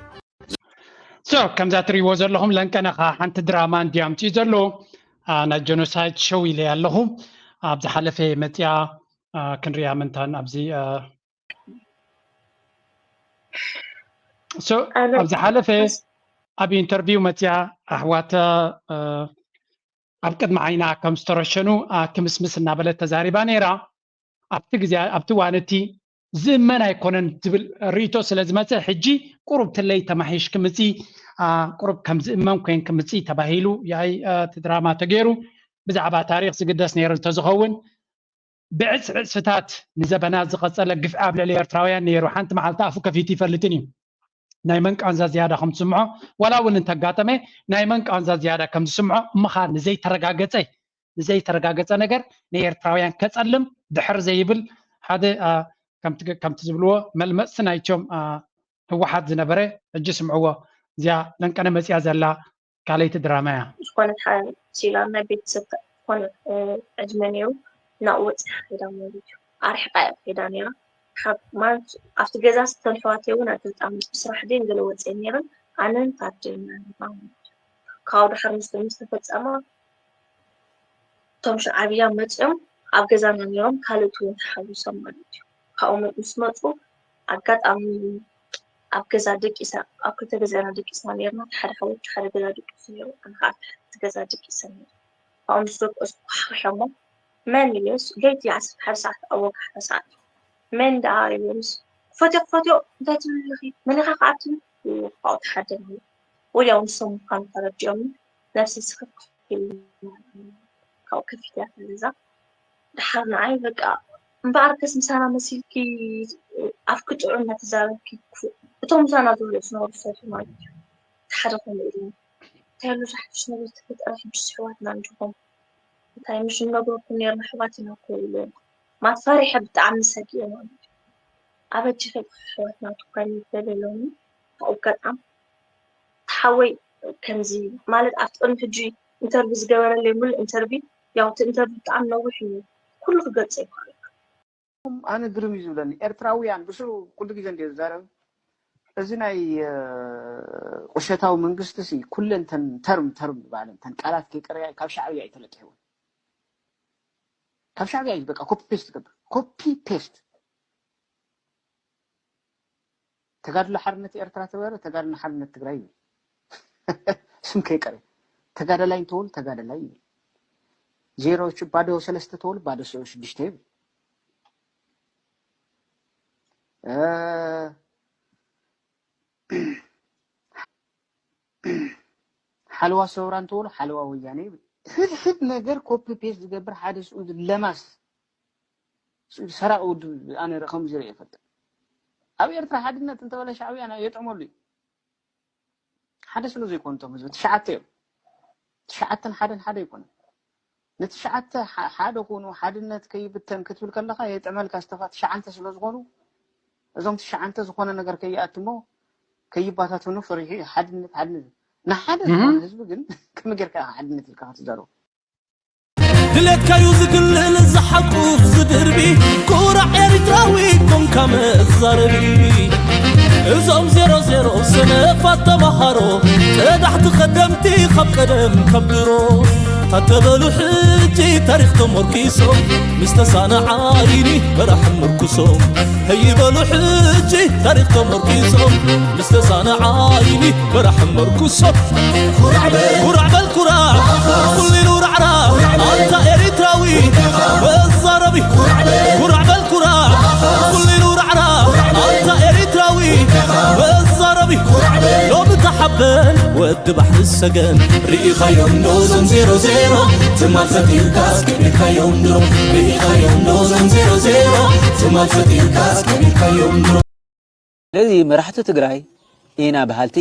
So ከምዛ ትሪእዎ ዘለኹም ለንቀነ ኸዓ ሓንቲ ድራማ እንድዩ ኣምፂኡ ዘሎ። ናይ ጀኖሳይድ ሸው ኢለያ ኣለኹ። ኣብ ዝሓለፈ መፅያ ክንሪኣ ምንታን ኣብዚ so ኣብ ዝሓለፈ ኣብ ኢንተርቪው መፅያ ኣሕዋት ኣብ ቅድሚ ዓይና ከም ዝተረሸኑ ክምስምስ እናበለት ተዛሪባ ነይራ። ኣብቲ ግዜ ኣብቲ እዋን እቲ ዝእመን ኣይኮነን ዝብል ርእይቶ ስለ ዝመፀ ሕጂ ቁሩብ ትለይ ተማሒሽ ክምፂ ቁሩብ ከም ዝእመን ኮይን ክምፂ ተባሂሉ ያይ እቲ ድራማ ተገይሩ ብዛዕባ ታሪክ ዝግደስ ነይሩ እንተዝኸውን ብዕፅዕፅፍታት ንዘበናት ዝቐፀለ ግፍዒ ኣብ ልዕሊ ኤርትራውያን ነይሩ። ሓንቲ መዓልቲ ኣፉ ከፊቱ ይፈልጥን እዩ። ናይ መን ቃንዛ ዝያዳ ከም ዝስምዖ ዋላ እውን እንተጋጠመ ናይ መን ቃንዛ ዝያዳ ከም ዝስምዖ እምኻ ንዘይተረጋገፀ ንዘይተረጋገፀ ነገር ንኤርትራውያን ከፀልም ድሕር ዘይብል ሓደ ከምቲ ዝብልዎ መልመፅቲ ናይቶም ህወሓት ዝነበረ ሕጂ ስምዕዎ እዚኣ ለንቀነ መፅያ ዘላ ካልኣይቲ ድራማ እያ። ዝኾነት ሓሲላ ናይ ቤተሰብ ዝኾነ ዕድመ ነይሩ ናብኡ ወፂኣ ከይዳ ማለት እዩ። ኣርሒቓ እያ ከይዳ ነይራ። ካብ ማለት ኣብቲ ገዛ ዝተንሕዋተይ እውን ኣጋጣሚ ብስራሕ ድን ገለ ወፂአን ነይረን ኣነን ታደን ኢና ነርና ማለት እዩ። ካብኡ ድሓር ምስ ምስ ተፈፀማ እቶም ሻዕብያ መፂኦም ኣብ ገዛና ነይሮም ካልእቲ እውን ተሓዊሶም ማለት እዩ። ካብኡ ምስ መፁ ኣጋጣሚ ኣብ ገዛ ደቂሳ ኣብ ክልተ ገዛና ደቂስና ነርና ሓደ ሓወች ሓደ ገዛ ደቂሱ ነይሩ ኣነ ከዓ ኣብቲ ገዛ ደቂሰ ነይረ። ካብኡ ምስ ደቀስኩ ሓኺሖሞ መን ኢለዮስ ለይቲ ዓሰርተ ሓደ ሰዓት ኣብ ወጋሕታ ሰዓት እዩ። መን ደኣ ኢለዮምስ ክፈትዮ ክፈትዮ እንታይ ትብሊ ኣለኺ መን ኢኻ ክኣትዊ ይብሉ ካብኡ ተሓደናሉ። ወዲያው ንሶም ምዃኑ ተረዲኦምኒ ነብሰይ ስኽፍ ኢሉኒ ካብኡ ከፊተያ እታ ገዛ። ደሓር ንዓይ በቃ እምበኣርከስ ምሳና መሲልኪ ኣፍኪ ጥዑም እናተዛረብኪ ክፉእ እቶም ምሳና ዘለዉ ዝነበሩ ሰብ ማለት እዩ። እቲ ሓደ ከምኡ ኢሉኒ እንታይ ኣሎ ዛሕትሽ ነገር ተፈጠረ ሕጅስ ኣሕዋትና እንዲኹም እንታይ ምሽ ንነግረኩም ኔርና ኣሕዋት ኢና እኮ ኢለዮም ማለት ፈሪሐ ብጣዕሚ ሰጊኤ ማለት እዩ። ኣበጅኺ ኣሕዋትና ትኳኒ ዘለለኒ ኣጋጣም ተሓወይ ከምዚ ማለት ኣብቲ ቅድሚ ሕጂ ኢንተርቪ ዝገበረለይ ሙሉእ ኢንተርቪ ያው እቲ ኢንተርቪ ብጣዕሚ ነዊሕ እዩ ኩሉ ክገልጾ ይኽእል ኣነ ግርም እዩ ዝብለኒ ኤርትራውያን ብስሩ ኩሉ ግዜ እንደ ዝዛረብ እዚ ናይ ቁሸታዊ መንግስቲ ሲ ኩለን ተን ተርም ተርም ዝበሃለን ተን ቃላት ከይቀረያ ካብ ሻዕብያ እዩ ተለቂሕዎ ካብ ሻዕብያ እዩ በቃ ኮፒ ፔስት ትገብር ኮፒ ፔስት ተጋድሎ ሓርነት ኤርትራ ተበረ ተጋድሎ ሓርነት ትግራይ ይብል ስም ከይቀረ ተጋደላይ እንተውል ተጋደላይ ይብል ዜሮ ባዶ ሰለስተ ተውል ባዶ ሽዱሽተ ይብል ሓለዋ ሰውራ እንተውል ሓለዋ ወያነ ይብል ሕድሕድ ነገር ኮፒ ፔስት ዝገብር ሓደ ስኡ ለማስ ሰራቂ ውድብ ኣነ ከምኡ ዝርኢ ይፈልጥ ኣብ ኤርትራ ሓድነት እንተበለ ሻዕብያ የጥዕመሉ እዩ ሓደ ስለ ዘይኮኑ እቶም ህዝቢ ትሽዓተ እዮም ትሽዓተን ሓደን ሓደ ኣይኮነን ንትሽዓተ ሓደ ኮኑ ሓድነት ከይብተን ክትብል ከለካ የጥዕመልካ ዝተፋ ትሽዓንተ ስለ ዝኾኑ እዞም ትሽዓንተ ዝኾነ ነገር ከይኣትሞ ከይባታተኑ ፈሪሑ እዩ ሓድነት ሓድነት ንሓደ ዝኾነ ህዝቢ ግን ከመይ ጌርካ ሓድነት ኢልካ ክትዛረቡ ድሌትካዩ ዝግልል ዝሓቁፍ ዝድርቢ ኩራዕ ኤሪትራዊ ኮንካ መዛረቢ እዞም ዜሮ ዜሮ ሰነፋት ተማሃሮ ቀዳሕቲ ኸደምቲ ኻብ ቀደም ካብ ድሮ ታተበሉ ሕጂ ታሪኽ ተሞርኪሶም ምስ ተሳነ ዓይኒ በራሕ ምርኩሶም ህይበሉ ሕጂ ታሪኽ ተሞርኪሶም ምስ ተሳነ ዓይኒ በራሕ መርኩሶም ኩራዕ በል ኩራዕ ኩሊሉ ራዕራዕ ኣንታ ኤሪትራዊ መዛረቢ ኩራዕ በል ኩራዕ ኩሊሉ ራዕራዕ ኣንታ ኤሪትራዊ መዛረቢ ሎሚ ተሓበን ወዲ ባሕሪ ሰገን ርኢኻዮም ዶ ዞም ዜሮ ዜሮ ትማል ፈጢርካ ኣስቀሚጥካዮም ድሮ ርኢኻዮም ዶ ዞም ዜሮ ዜሮ ትማል ፈጢርካ ኣስቀሚጥካዮም ድሮ ስለዚ መራሕቲ ትግራይ ኢና በሃልቲ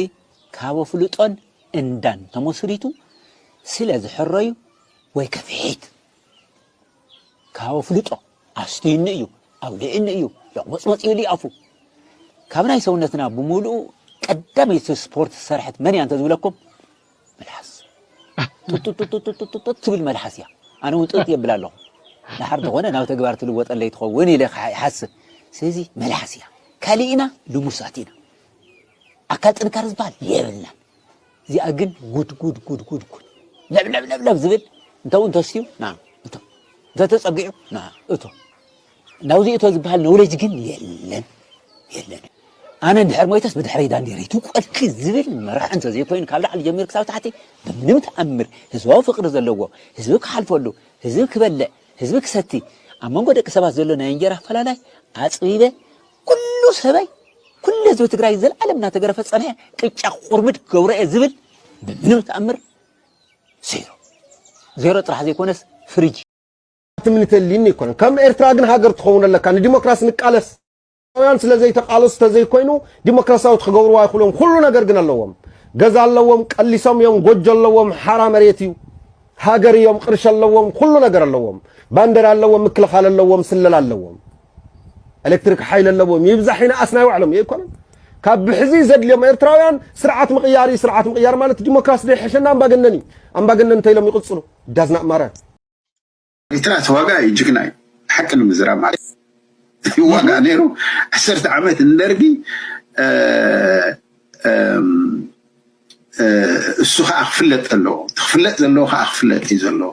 ካብ ኣፍልጦን እንዳን ተመስሪቱ ስለ ዝሕረዩ ወይ ከፍሒት ካብ ኣፍልጦ ኣስትዩኒ እዩ ኣውሊዕኒ እዩ ለቕመፅመፅ ይብሉ ኣፉ ካብ ናይ ሰውነትና ብምሉኡ ቀዳመይቲ ስፖርት ዝሰርሐት መን እያ እንተዝብለኩም መልሓስ ጡጡጡጡጡጡጡጥ ትብል መልሓስ እያ ኣነ እውን ጥጥ የብል ኣለኹ ድሓር ተኾነ ናብ ተግባር ትልወጠለይ ትኸውን ኢለ ይሓስብ ስለዚ መልሓስ እያ ካሊእና ልሙሳት ኢና ኣካል ጥንካረ ዝበሃል የብልናን እዚኣ ግን ጉድ ጉድ ጉድ ጉድ ጉድ ለብለብለብለብ ዝብል እንተውን ተስትዩ ና እቶ እንተተፀጊዑ ና እቶ ናብዚ እቶ ዝበሃል ነውለጅ ግን የለን የለን ኣነ እንድሕር ሞይተስ ብድሕረይ ዳንዴረይ ትውቀልኪ ዝብል መራሕ እንተዘይኮይኑ ካብ ላዕሊ ጀሚሩ ክሳብ ታሕቲ ብምንም ተኣምር ህዝባዊ ፍቅሪ ዘለዎ ህዝቢ ክሓልፈሉ ህዝቢ ክበልዕ ህዝቢ ክሰቲ ኣብ መንጎ ደቂ ሰባት ዘሎ ናይ እንጀራ ኣፈላላይ ኣፅቢበ ኩሉ ሰበይ ኩሉ ህዝቢ ትግራይ ዘልዓለም እናተገረፈ ዝፀንሐ ቅጫ ቁርምድ ክገብሮ እየ ዝብል ብምንም ተኣምር ዜሮ ዜሮ ጥራሕ ዘይኮነስ ፍሪጅ ትምኒት የልይኒ ኣይኮነን ከም ኤርትራ ግን ሃገር ትኸውን ኣለካ ንዲሞክራሲ ንቃለስ ኤርትራውያን ስለ ዘይተቃለሱ ተዘይኮይኑ ዲሞክራሲያዊት ክገብርዋ ኣይክእሎም ኩሉ ነገር ግን ኣለዎም ገዛ ኣለዎም ቀሊሶም እዮም ጎጆ ኣለዎም ሓራ መሬት እዩ ሃገር እዮም ቅርሺ ኣለዎም ኩሉ ነገር ኣለዎም ባንደራ ኣለዎም ምክልኻል ኣለዎም ስለላ ኣለዎም ኤሌክትሪክ ሓይሊ ኣለዎም ይብዛሕ ይንኣስ ናይ ባዕሎም እዩ ኣይኮነን ካብ ብሕዚ ዘድልዮም ኤርትራውያን ስርዓት ምቕያር እዩ ስርዓት ምቕያር ማለት ዲሞክራሲ ዘይሕሸና ኣምባገነን እዩ ኣምባገነን እንተኢሎም ይቕፅሉ ዳዝናእ ማረር ኤርትራ ተዋጋ እዩ ጅግና እዩ ሓቂ ንምዝራብ ማለት ይዋጋ ነይሩ ዓሰርተ ዓመት ንደርጊ እሱ ከዓ ክፍለጥ ዘለዎ ክፍለጥ ዘለዎ ከዓ ክፍለጥ እዩ ዘለዎ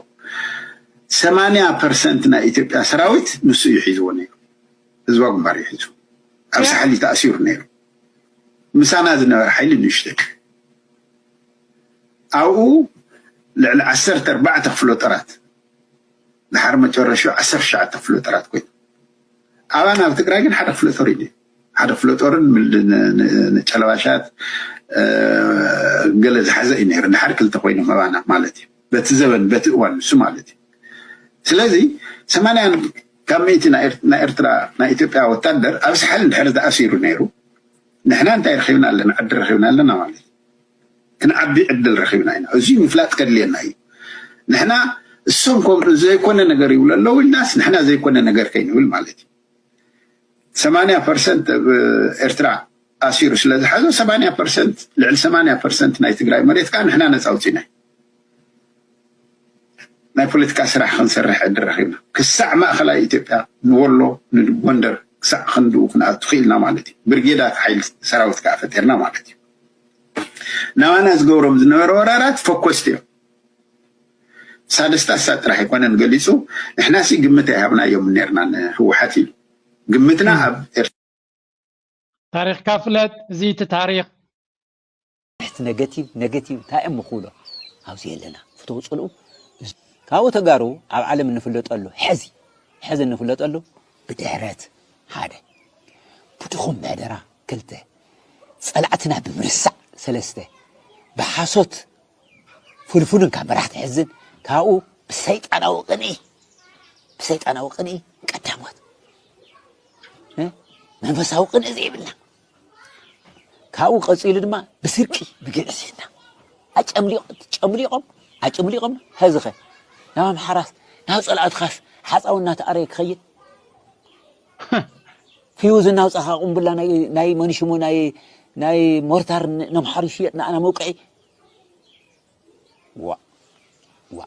ሰማንያ ፐርሰንት ናይ ኢትዮጵያ ሰራዊት ንሱ እዩ ሒዝዎ ነይሩ ህዝባዊ ግንባር እዩ ሒዙ ኣብ ሳሕሊ ተኣሲሩ ነይሩ ምሳና ዝነበረ ሓይሊ ንእሽተይ ኣብኡ ልዕሊ ዓሰርተ ኣርባዕተ ክፍለ ጦራት ድሓር መጨረሽኡ ዓሰርተ ትሽዓተ ክፍለ ጦራት ኮይኑ ኣባና ኣብ ትግራይ ግን ሓደ ክፍለ ጦር እዩ ሓደ ክፍለ ጦርን ጨለባሻት ገለ ዝሓዘ እዩ ነይሩ ድሓር ክልተ ኮይኖም ኣባና ማለት እዩ በቲ ዘበን በቲ እዋን ንሱ ማለት እዩ ስለዚ ሰማንያን ካብ ሚእቲ ናይ ኤርትራ ናይ ኢትዮጵያ ወታደር ኣብ ሳሕል እንድሕር ዝኣሲሩ ነይሩ ንሕና እንታይ ረኺብና ኣለና ዓዲ ረኺብና ኣለና ማለት እዩ ክንዓቢ ዕድል ረኺብና ኢና እዙ ምፍላጥ ከድልየና እዩ ንሕና እሶም ከምኡ ዘይኮነ ነገር ይብሉ ኣለዉ ኢልናስ ንሕና ዘይኮነ ነገር ከይንብል ማለት እዩ ሰማንያ ፐርሰንት ኣብ ኤርትራ ኣሲሩ ስለ ዝሓዞ ሰማንያ ፐርሰንት፣ ልዕሊ ሰማንያ ፐርሰንት ናይ ትግራይ መሬት ከዓ ንሕና ነፃ ኣውፂእና። ናይ ፖለቲካ ስራሕ ክንሰርሕ ዕድል ረኺብና። ክሳዕ ማእኸላይ ኢትዮጵያ፣ ንወሎ፣ ንጎንደር ክሳዕ ክንድኡ ክንኣቱ ክኢልና ማለት እዩ። ብርጌዳት ሓይሊ ሰራዊት ከዓ ፈጢርና ማለት እዩ። ናባና ዝገብሮም ዝነበረ ወራራት ፈኮስቲ እዮም። ሳደስታ ሳት ጥራሕ ኣይኮነን ገሊፁ። ንሕናሲ ግምት ኣይሃብናዮም ነርና ንህወሓት ኢሉ። ግምትና ኣብ ኤርትራ ታሪኽካ ፍለጥ። እዚ እቲ ታሪኽ ትሕቲ ነገቲቭ ነገቲቭ እንታይ እዮም ምኽብሎ ኣብዚ የለና ፍተው ፅልኡ። ካብኡ ተጋሩ ኣብ ዓለም እንፍለጠሉ ሕዚ ሕዚ እንፍለጠሉ ብድሕረት ሓደ ብድኹም ምሕደራ ክልተ ጸላእትና ብምርሳዕ ሰለስተ ብሓሶት ፍልፍሉን ካብ መራሕቲ ሕዝን ካብኡ ብሰይጣናዊ ቅንኢ ብሰይጣናዊ ቅንኢ ቀዳሞት መንፈሳዊ ቅንኢ ዘይብልና ካብኡ ቀፂሉ ድማ ብስርቂ ብግዕዝይና ኣጨምሊቆም ኣጨምሊቆም ሀዝኸ ናብ ኣምሓራስ ናብ ፀላእትኻስ ሓፃው እናተኣረየ ክኸይድ ፊውዝ እናውፃኻ ቁምቡላ ናይ መንሽሙ ናይ ሞርታር ነምሓሩ ይሽየጥ ንኣና መውቅዒ ዋ ዋ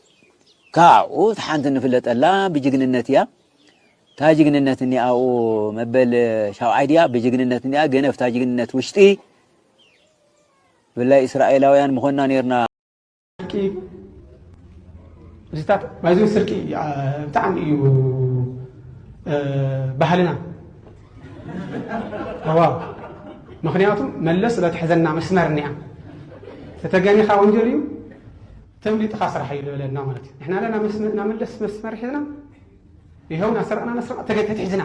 ካብኡ እቲ ሓንቲ ንፍለጠላ ብጅግንነት እያ። እታ ጅግንነት እኒኣኡ መበል ሻውዓይ ድያ ብጅግንነት እኒኣ ግን ኣብታ ጅግንነት ውሽጢ ብላይ እስራኤላውያን ምኾንና ነርና። ስርቂ እዚታት ባይዞ ስርቂ ብጣዕሚ እዩ ባህልና። ዋው ምኽንያቱ መለስ ስለትሕዘና መስመር እኒኣ ተተገኒኻ ወንጀል እዩ ተምሊጥኻ ስራሕ እዩ ዝበለና ማለት እዩ። ንሕና ለና ናመለስ መስመር ሒዝና ይኸው ናሰረቕና ነስረቕ ተትሕዝና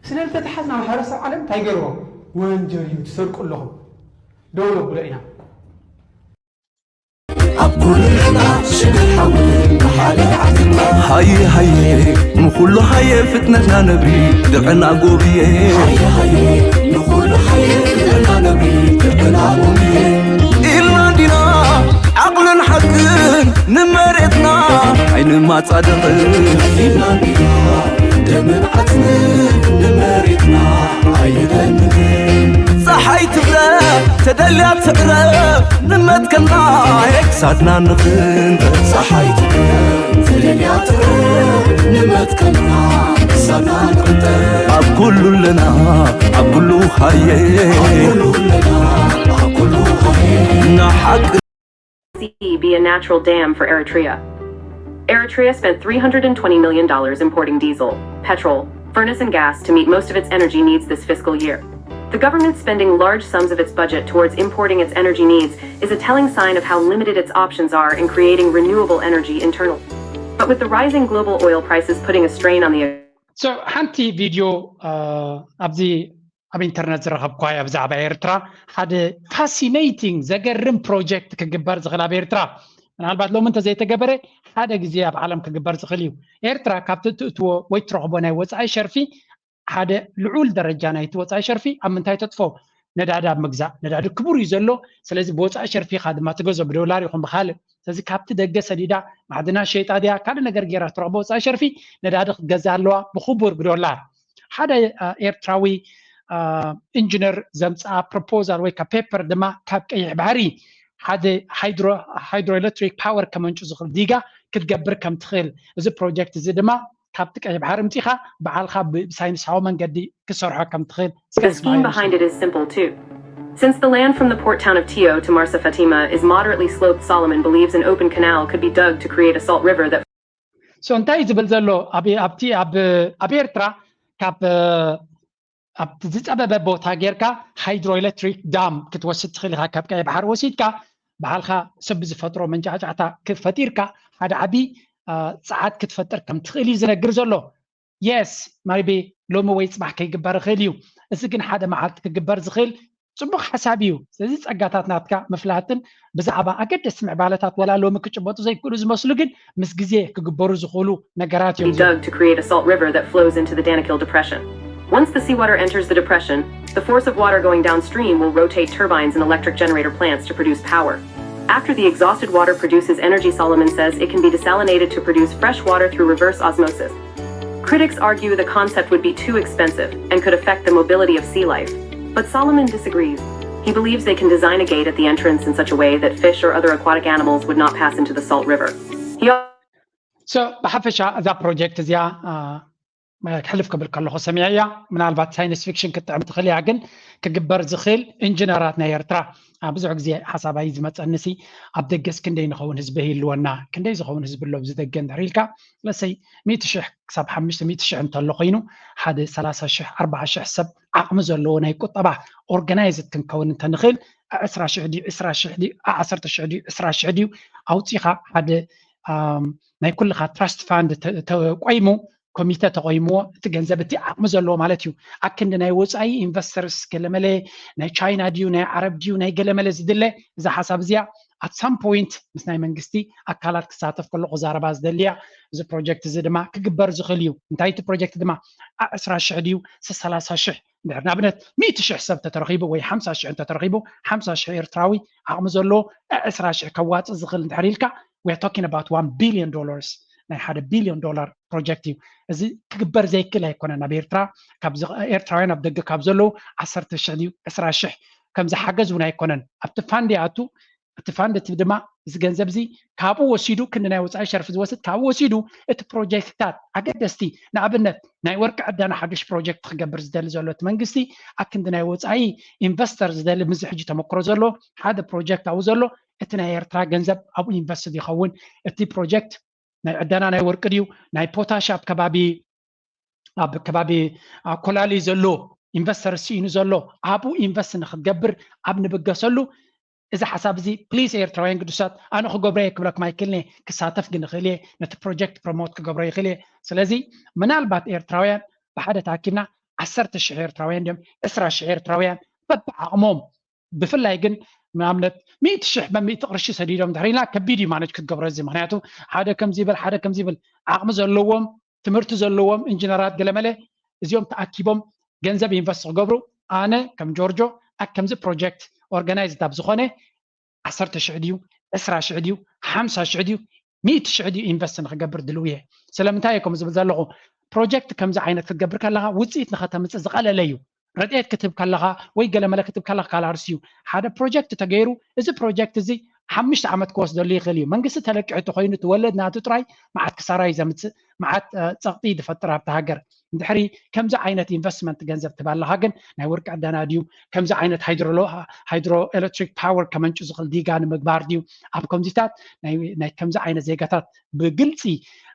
ስለልተተሓዝና ማሕበረሰብ ዓለም እንታይ ገርዎ ወንጀል እዩ ትሰርቁ ኣለኹም ዶ ነብሎ ኢና። ኣብ ኩልና ሽግር ሓዊ ብሓደ ዓትና ሃየ ሃየ ንኹሉ ሃየ ፍጥነትና ነብሪ ድዕና ጎብየ ሃየ ሃየ ንኹሉ ሃየ ፍጥነትና ነብሪ ድዕና ጎብየ ኢልና እንዲና ዓቕልን ሓቅን ንመሬትና ኣይንማፃደቕን ኢልና እንዲና ደምን ዓፅምን ንመሬትና ኣይንደንን ፀሓይ ትብረ ተደልያ ትዕረ ንመትከልና ክሳድና ንኽንጠር ፀሓይ ትብረ ተደልያ ትዕረ ንመትከልና ክሳድና ንኽንጠር ኣብ ኩሉ ኣለና ኣብ ኩሉ ሃየ ኣብ ኩሉ ኣለና ኣብ ኩሉ ሃየ ንሓቂ Sea be a natural dam for Eritrea. Eritrea spent three hundred and twenty million dollars importing diesel, petrol, furnace, and gas to meet most of its energy needs this fiscal year. The government spending large sums of its budget towards importing its energy needs is a telling sign of how limited its options are in creating renewable energy internally. But with the rising global oil prices putting a strain on the So ሓንቲ ቪድዮ ኣብዚ ኣብ ኢንተርነት ዝረኸብኳያ ብዛዕባ ኤርትራ ሓደ ፋሲኔቲንግ ዘገርም ፕሮጀክት ክግበር ዝኽእል ኣብ ኤርትራ ምናልባት ሎሚ እንተዘይተገበረ ሓደ ግዜ ኣብ ዓለም ክግበር ዝኽእል እዩ። ኤርትራ ካብቲ እትእትዎ ወይ ትረኽቦ ናይ ወፃኢ ሸርፊ ሓደ ልዑል ደረጃ ናይቲ ወፃኢ ሸርፊ ኣብ ምንታይ ተጥፎ ነዳዲ ኣብ ምግዛእ ነዳዲ ክቡር እዩ ዘሎ። ስለዚ ብወፃኢ ሸርፊኻ ድማ ትገዞ ብዶላር ይኹን ብካልእ ስለዚ ካብቲ ደገ ሰዲዳ ማዕድናት ሸይጣ ድያ ካልእ ነገር ገይራ ትረኽቦ ወፃኢ ሸርፊ ነዳዲ ክትገዝእ ኣለዋ ብክቡር ብዶላር ሓደ ኤርትራዊ ኢንጂነር ዘምፅኣ ፕሮፖዛል ወይ ከዓ ፔፐር ድማ ካብ ቀይሕ ባሕሪ ሓደ ሃይድሮኤሌክትሪክ ፓወር ከመንጩ ዝኽእል ዲጋ ክትገብር ከም ትኽእል እዚ ፕሮጀክት እዚ ድማ ካብቲ ቀይሕ ባሕሪ ምፂኻ ባዕልኻ ብሳይንሳዊ መንገዲ ክሰርሖ ከም ትኽእል The scheme behind it is simple too. Since the land from the port town of Tio to Marsa Fatima is moderately sloped, Solomon believes an open canal could be dug to create a salt river that so እንታይ እዩ ዝብል ዘሎ ኣብቲ ኣብ ኤርትራ ካብ ኣብቲ ዝፀበበ ቦታ ጌርካ ሃይድሮኤሌክትሪክ ዳም ክትወስድ ትኽእል ኢኻ ካብ ቀይ ባሕሪ ወሲድካ ባዕልኻ ሰብ ዝፈጥሮ መንጫዕጫዕታ ፈጢርካ ሓደ ዓቢ ፀዓት ክትፈጥር ከም ትኽእል እዩ ዝነግር ዘሎ። የስ ማይቢ ሎሚ ወይ ፅባሕ ከይግበር ይኽእል እዩ። እዚ ግን ሓደ መዓልቲ ክግበር ዝኽእል ፅቡቕ ሓሳብ እዩ። ስለዚ ፀጋታት ናትካ ምፍላጥን ብዛዕባ ኣገደስቲ ምዕባለታት ወላ ሎሚ ክጭበጡ ዘይክእሉ ዝመስሉ ግን ምስ ግዜ ክግበሩ ዝኽእሉ ነገራት እዮም። dug to create a salt river that flows into the Danakil Depression. Once the seawater enters the depression, the force of water going downstream will rotate turbines and electric generator plants to produce power. After the exhausted water produces energy, Solomon says it can be desalinated to produce fresh water through reverse osmosis. Critics argue the concept would be too expensive and could affect the mobility of sea life, but Solomon disagrees. He believes they can design a gate at the entrance in such a way that fish or other aquatic animals would not pass into the salt river. He so ብሓፈሻ እዛ ፕሮጀክት እዚኣ ክሕልፍ ክብል ከለኹ ሰሚዐያ ምናልባት ሳይንስ ፊክሽን ክትጥዕም ትኽእል እያ ግን ክግበር ዝኽእል ኢንጂነራት ናይ ኤርትራ ብዙሕ ግዜ ሓሳባይ ዝመፀንሲ ኣብ ደገስ ክንደይ ንኸውን ህዝቢ ይህልወና ክንደይ ዝኸውን ህዝቢ ኣሎ ብዚ ደገ እንድሕር ኢልካ ለሰይ ሚእቲ ሽሕ ክሳብ ሓሙሽተ ሚእቲ ሽሕ እንተሎ ኮይኑ ሓደ ሰላሳ ሽሕ ኣርባዓ ሽሕ ሰብ ዓቕሚ ዘለዎ ናይ ቁጠባ ኦርጋናይዝድ ክንከውን እንተንኽእል ዕስራ ሽሕ ድዩ ዕስራ ሽሕ ድዩ ዓሰርተ ሽሕ ድዩ ዕስራ ሽሕ ድዩ ኣውፂኻ ሓደ ናይ ኩልኻ ትራስት ፋንድ ተቆይሙ ኮሚተ ተቆይምዎ እቲ ገንዘብ እቲ ዓቕሚ ዘለዎ ማለት እዩ ኣክንዲ ናይ ወፃኢ ኢንቨስተርስ ገለመለ ናይ ቻይና ድዩ ናይ ዓረብ ድዩ ናይ ገለመለ ዝድለ እዛ ሓሳብ እዚኣ ኣት ሳም ፖይንት ምስ ናይ መንግስቲ ኣካላት ክሳተፍ ከሎ ክዛረባ ዝደልያ እዚ ፕሮጀክት እዚ ድማ ክግበር ዝኽእል እዩ እንታይ እቲ ፕሮጀክት ድማ ዕስራ ሽሕ ድዩ ሰላሳ ሽሕ እንድሕር ንኣብነት ሚእቲ ሽሕ ሰብ ተተረኺቡ ወይ ሓምሳ ሽሕ እንተተረኺቡ ሓምሳ ሽሕ ኤርትራዊ ዓቕሚ ዘለዎ ዕስራ ሽሕ ከዋፅእ ዝኽእል እንድሕር ኢልካ we are talking about one billion dollars ናይ ሓደ ቢልዮን ዶላር ፕሮጀክት እዩ እዚ ክግበር ዘይክእል ኣይኮነን ኣብ ኤርትራ ካብ ኤርትራውያን ኣብ ደገ ካብ ዘለዉ ዓሰርተ ሽሕ ድዩ ዕስራ ሽሕ ከም ዝሓገዝ እውን ኣይኮነን ኣብቲ ፋንድ ይኣቱ እቲ ፋንድ እቲ ድማ እዚ ገንዘብ እዚ ካብኡ ወሲዱ ክንዲ ናይ ወፃኢ ሸርፊ ዝወስድ ካብኡ ወሲዱ እቲ ፕሮጀክትታት ኣገደስቲ ንኣብነት ናይ ወርቂ ዕዳና ሓዱሽ ፕሮጀክት ክገብር ዝደሊ ዘሎ እቲ መንግስቲ ኣክንዲ ናይ ወፃኢ ኢንቨስተር ዝደሊ ምዚ ሕጂ ተመክሮ ዘሎ ሓደ ፕሮጀክት ኣብኡ ዘሎ እቲ ናይ ኤርትራ ገንዘብ ኣብኡ ኢንቨስት ይኸውን እቲ ፕሮጀክት ናይ ዕዳና ናይ ወርቂ ድዩ ናይ ፖታሽ ኣብ ከባቢ ኣብ ከባቢ ኮላሊ ዘሎ ኢንቨስተር ስኢኑ ዘሎ ኣብኡ ኢንቨስት ንክትገብር ኣብ ንብገሰሉ እዚ ሓሳብ እዚ ፕሊስ ኤርትራውያን ቅዱሳት ኣነ ክገብሮ እየ ክብለኩም ኣይክእልን እየ ክሳተፍ ግን እኽእል እየ ነቲ ፕሮጀክት ፕሮሞት ክገብሮ ይኽእል እየ ስለዚ ምናልባት ኤርትራውያን ብሓደ ተኣኪብና ዓሰርተ ሽሕ ኤርትራውያን ድዮም ዕስራ ሽሕ ኤርትራውያን በብዓቕሞም ብፍላይ ግን ንኣብነት ሚእቲ ሽሕ በሚእቲ ቅርሺ ሰዲዶም ድሕር ኢልና ከቢድ እዩ ማነጅ ክትገብሮ እዚ ምክንያቱ ሓደ ከምዚ ይብል ሓደ ከምዚ ይብል ዓቕሚ ዘለዎም ትምህርቲ ዘለዎም ኢንጂነራት ገለመለ እዚኦም ተኣኪቦም ገንዘብ ኢንቨስት ክገብሩ ኣነ ከም ጆርጆ ከምዚ ፕሮጀክት ኦርጋናይዝ ኣብ ዝኾነ ዓሰርተ ሽሕ ድዩ ዕስራ ሽሕ ድዩ ሓምሳ ሽሕ ድዩ ሚእቲ ሽሕ ድዩ ኢንቨስት ንክገብር ድልው እየ ስለምንታይ እየ ከምኡ ዝብል ዘለኹ ፕሮጀክት ከምዚ ዓይነት ክትገብር ከለካ ውፅኢት ንከተምፅእ ዝቀለለ እዩ ረድኤት ክትህብ ከለካ ወይ ገለመለ ክትህብ ከለካ ካልኣርስ እዩ ሓደ ፕሮጀክት ተገይሩ እዚ ፕሮጀክት እዚ ሓሙሽተ ዓመት ክወስደሉ ይኽእል እዩ መንግስቲ ተለቂሑ ተኮይኑ ትወለድ ናቱ ጥራይ መዓት ክሳራ እዩ ዘምፅእ መዓት ፀቕጢ ዝፈጥር ኣብቲ ሃገር እንድሕሪ ከምዚ ዓይነት ኢንቨስትመንት ገንዘብ ትባለካ ግን ናይ ወርቂ ዕዳና ድዩ ከምዚ ዓይነት ሃይድሮ ኤሌክትሪክ ፓወር ከመንጩ ዝኽእል ዲጋ ንምግባር ድዩ ኣብ ከምዚታት ናይ ከምዚ ዓይነት ዜጋታት ብግልፂ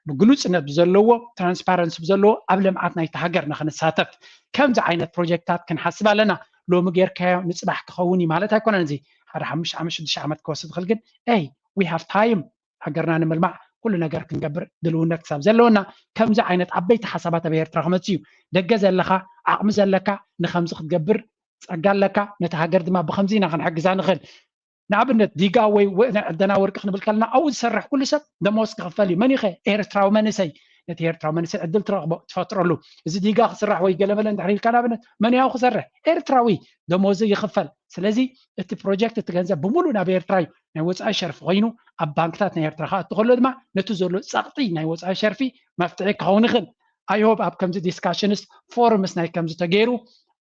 ብግሉፅነት ብዘለዎ ትራንስፓረንስ ብዘለዎ ኣብ ልምዓት ናይቲ ሃገር ንክንሳተፍ ከምዚ ዓይነት ፕሮጀክታት ክንሓስብ ኣለና ሎሚ ጌርካዮ ንፅባሕ ክኸውን እዩ ማለት ኣይኮነን እዚ ሓደ ሓሙሽተ ዓመት ሽዱሽተ ዓመት ክወስድ ይኽእል ግን ይ we have time ሃገርና ንምልማዕ ኩሉ ነገር ክንገብር ድልውነት ክሳብ ዘለወና ከምዚ ዓይነት ዓበይቲ ሓሳባት ኣብ ኤርትራ ክመፅእ እዩ ደገ ዘለካ ዓቕሚ ዘለካ ንከምዚ ክትገብር ጸጋ ኣለካ ነቲ ሃገር ድማ ብከምዚ ኢና ክንሕግዛ ንኽእል ንኣብነት ዲጋ ወይ ናይ ዕደና ወርቂ ክንብል ከለና ኣብኡ ዝሰርሕ ኩሉ ሰብ ደሞዝ ክኽፈል እዩ መን ዩኸ ኤርትራዊ መንእሰይ ነቲ ኤርትራዊ መንእሰይ ዕድል ትፈጥረሉ እዚ ዲጋ ክስራሕ ወይ ገለመለ እንድሕር ኢልካ ንኣብነት መን ያው ክሰርሕ ኤርትራዊ ደሞዙ ይኽፈል ስለዚ እቲ ፕሮጀክት እቲ ገንዘብ ብምሉእ ናብ ኤርትራ እዩ ናይ ወፃኢ ሸርፊ ኮይኑ ኣብ ባንክታት ናይ ኤርትራ ከኣቱ ከሎ ድማ ነቲ ዘሎ ፀቕጢ ናይ ወፃኢ ሸርፊ መፍትሒ ክኸውን ይኽእል ኣይሆብ ኣብ ከምዚ ዲስካሽንስ ፎርምስ ናይ ከምዚ ተገይሩ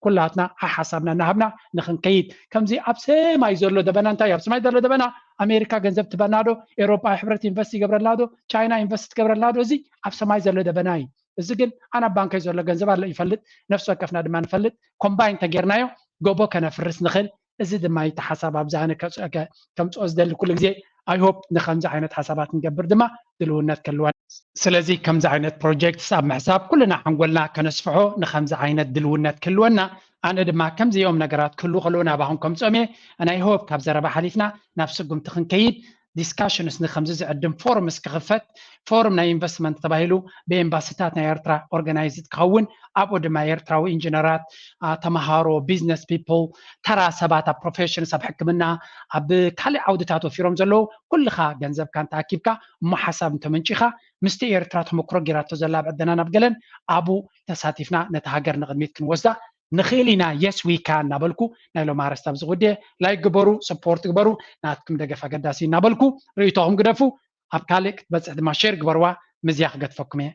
ኩላትና ሓሓሳብና እናሃብና ንክንከይድ ከምዚ ኣብ ሰማይ ዘሎ ደበና እንታይ ኣብ ሰማይ ዘሎ ደበና ኣሜሪካ ገንዘብ ትበና ዶ ኤሮጳ ሕብረት ኢንቨስት ይገብረላ ዶ ቻይና ኢንቨስት ትገብረላ ዶ እዚ ኣብ ሰማይ ዘሎ ደበና እዩ እዚ ግን ኣና ባንከይ ዘሎ ገንዘብ ኣሎ ይፈልጥ ነፍሲ ወከፍና ድማ ንፈልጥ ኮምባይን ተጌርናዮ ጎቦ ከነፍርስ ንኽእል እዚ ድማ ይተሓሳብ ኣብዛነ ከምፅኦ ዝደሊ ኩሉ ግዜ ኣይሆፕ ንከምዚ ዓይነት ሓሳባት ንገብር ድማ ድልውነት ክህልወና ስለዚ ከምዚ ዓይነት ፕሮጀክትስ ኣብ ምሕሳብ ኩልና ሓንጎልና ከነስፍሖ ንከምዚ ዓይነት ድልውነት ክህልወና ኣነ ድማ ከምዚኦም ነገራት ክህሉ ከለዉ ናባኹም ከምፅኦም እየ ናይ ሆፕ ካብ ዘረባ ሓሊፍና ናብ ስጉምቲ ክንከይድ ዲስካሽንስ ንከምዚ ዝዕድም ፎርምስ ክኽፈት ፎርም ናይ ኢንቨስትመንት ተባሂሉ ብኤምባሲታት ናይ ኤርትራ ኦርጋናይዝድ ክኸውን ኣብኡ ድማ ኤርትራዊ ኢንጂነራት ተምሃሮ ቢዝነስ ፒፕል ተራ ሰባት ኣብ ፕሮፌሽንስ ኣብ ሕክምና ኣብ ካልእ ዓውድታት ወፊሮም ዘለዉ ኩልኻ ገንዘብካ እንተኣኪብካ እሞ ሓሳብ እንተመንጪኻ ምስቲ ኤርትራ ተመክሮ ጌራቶ ዘላ ኣብ ዕደና ናብ ገለን ኣብኡ ተሳቲፍና ነቲ ሃገር ንቕድሚት ክንወስዳ ንኽእል ኢና የስ ዊካ እናበልኩ ናይ ሎም ኣረስት ኣብዚ ጉዳየ ላይክ ግበሩ ሰፖርት ግበሩ ናትኩም ደገፍ ኣገዳሲ እናበልኩ ርእይቶኹም ግደፉ ኣብ ካልእ ክትበፅሕ ድማ ሼር ግበርዋ ምዝያ ክገድፈኩም እየ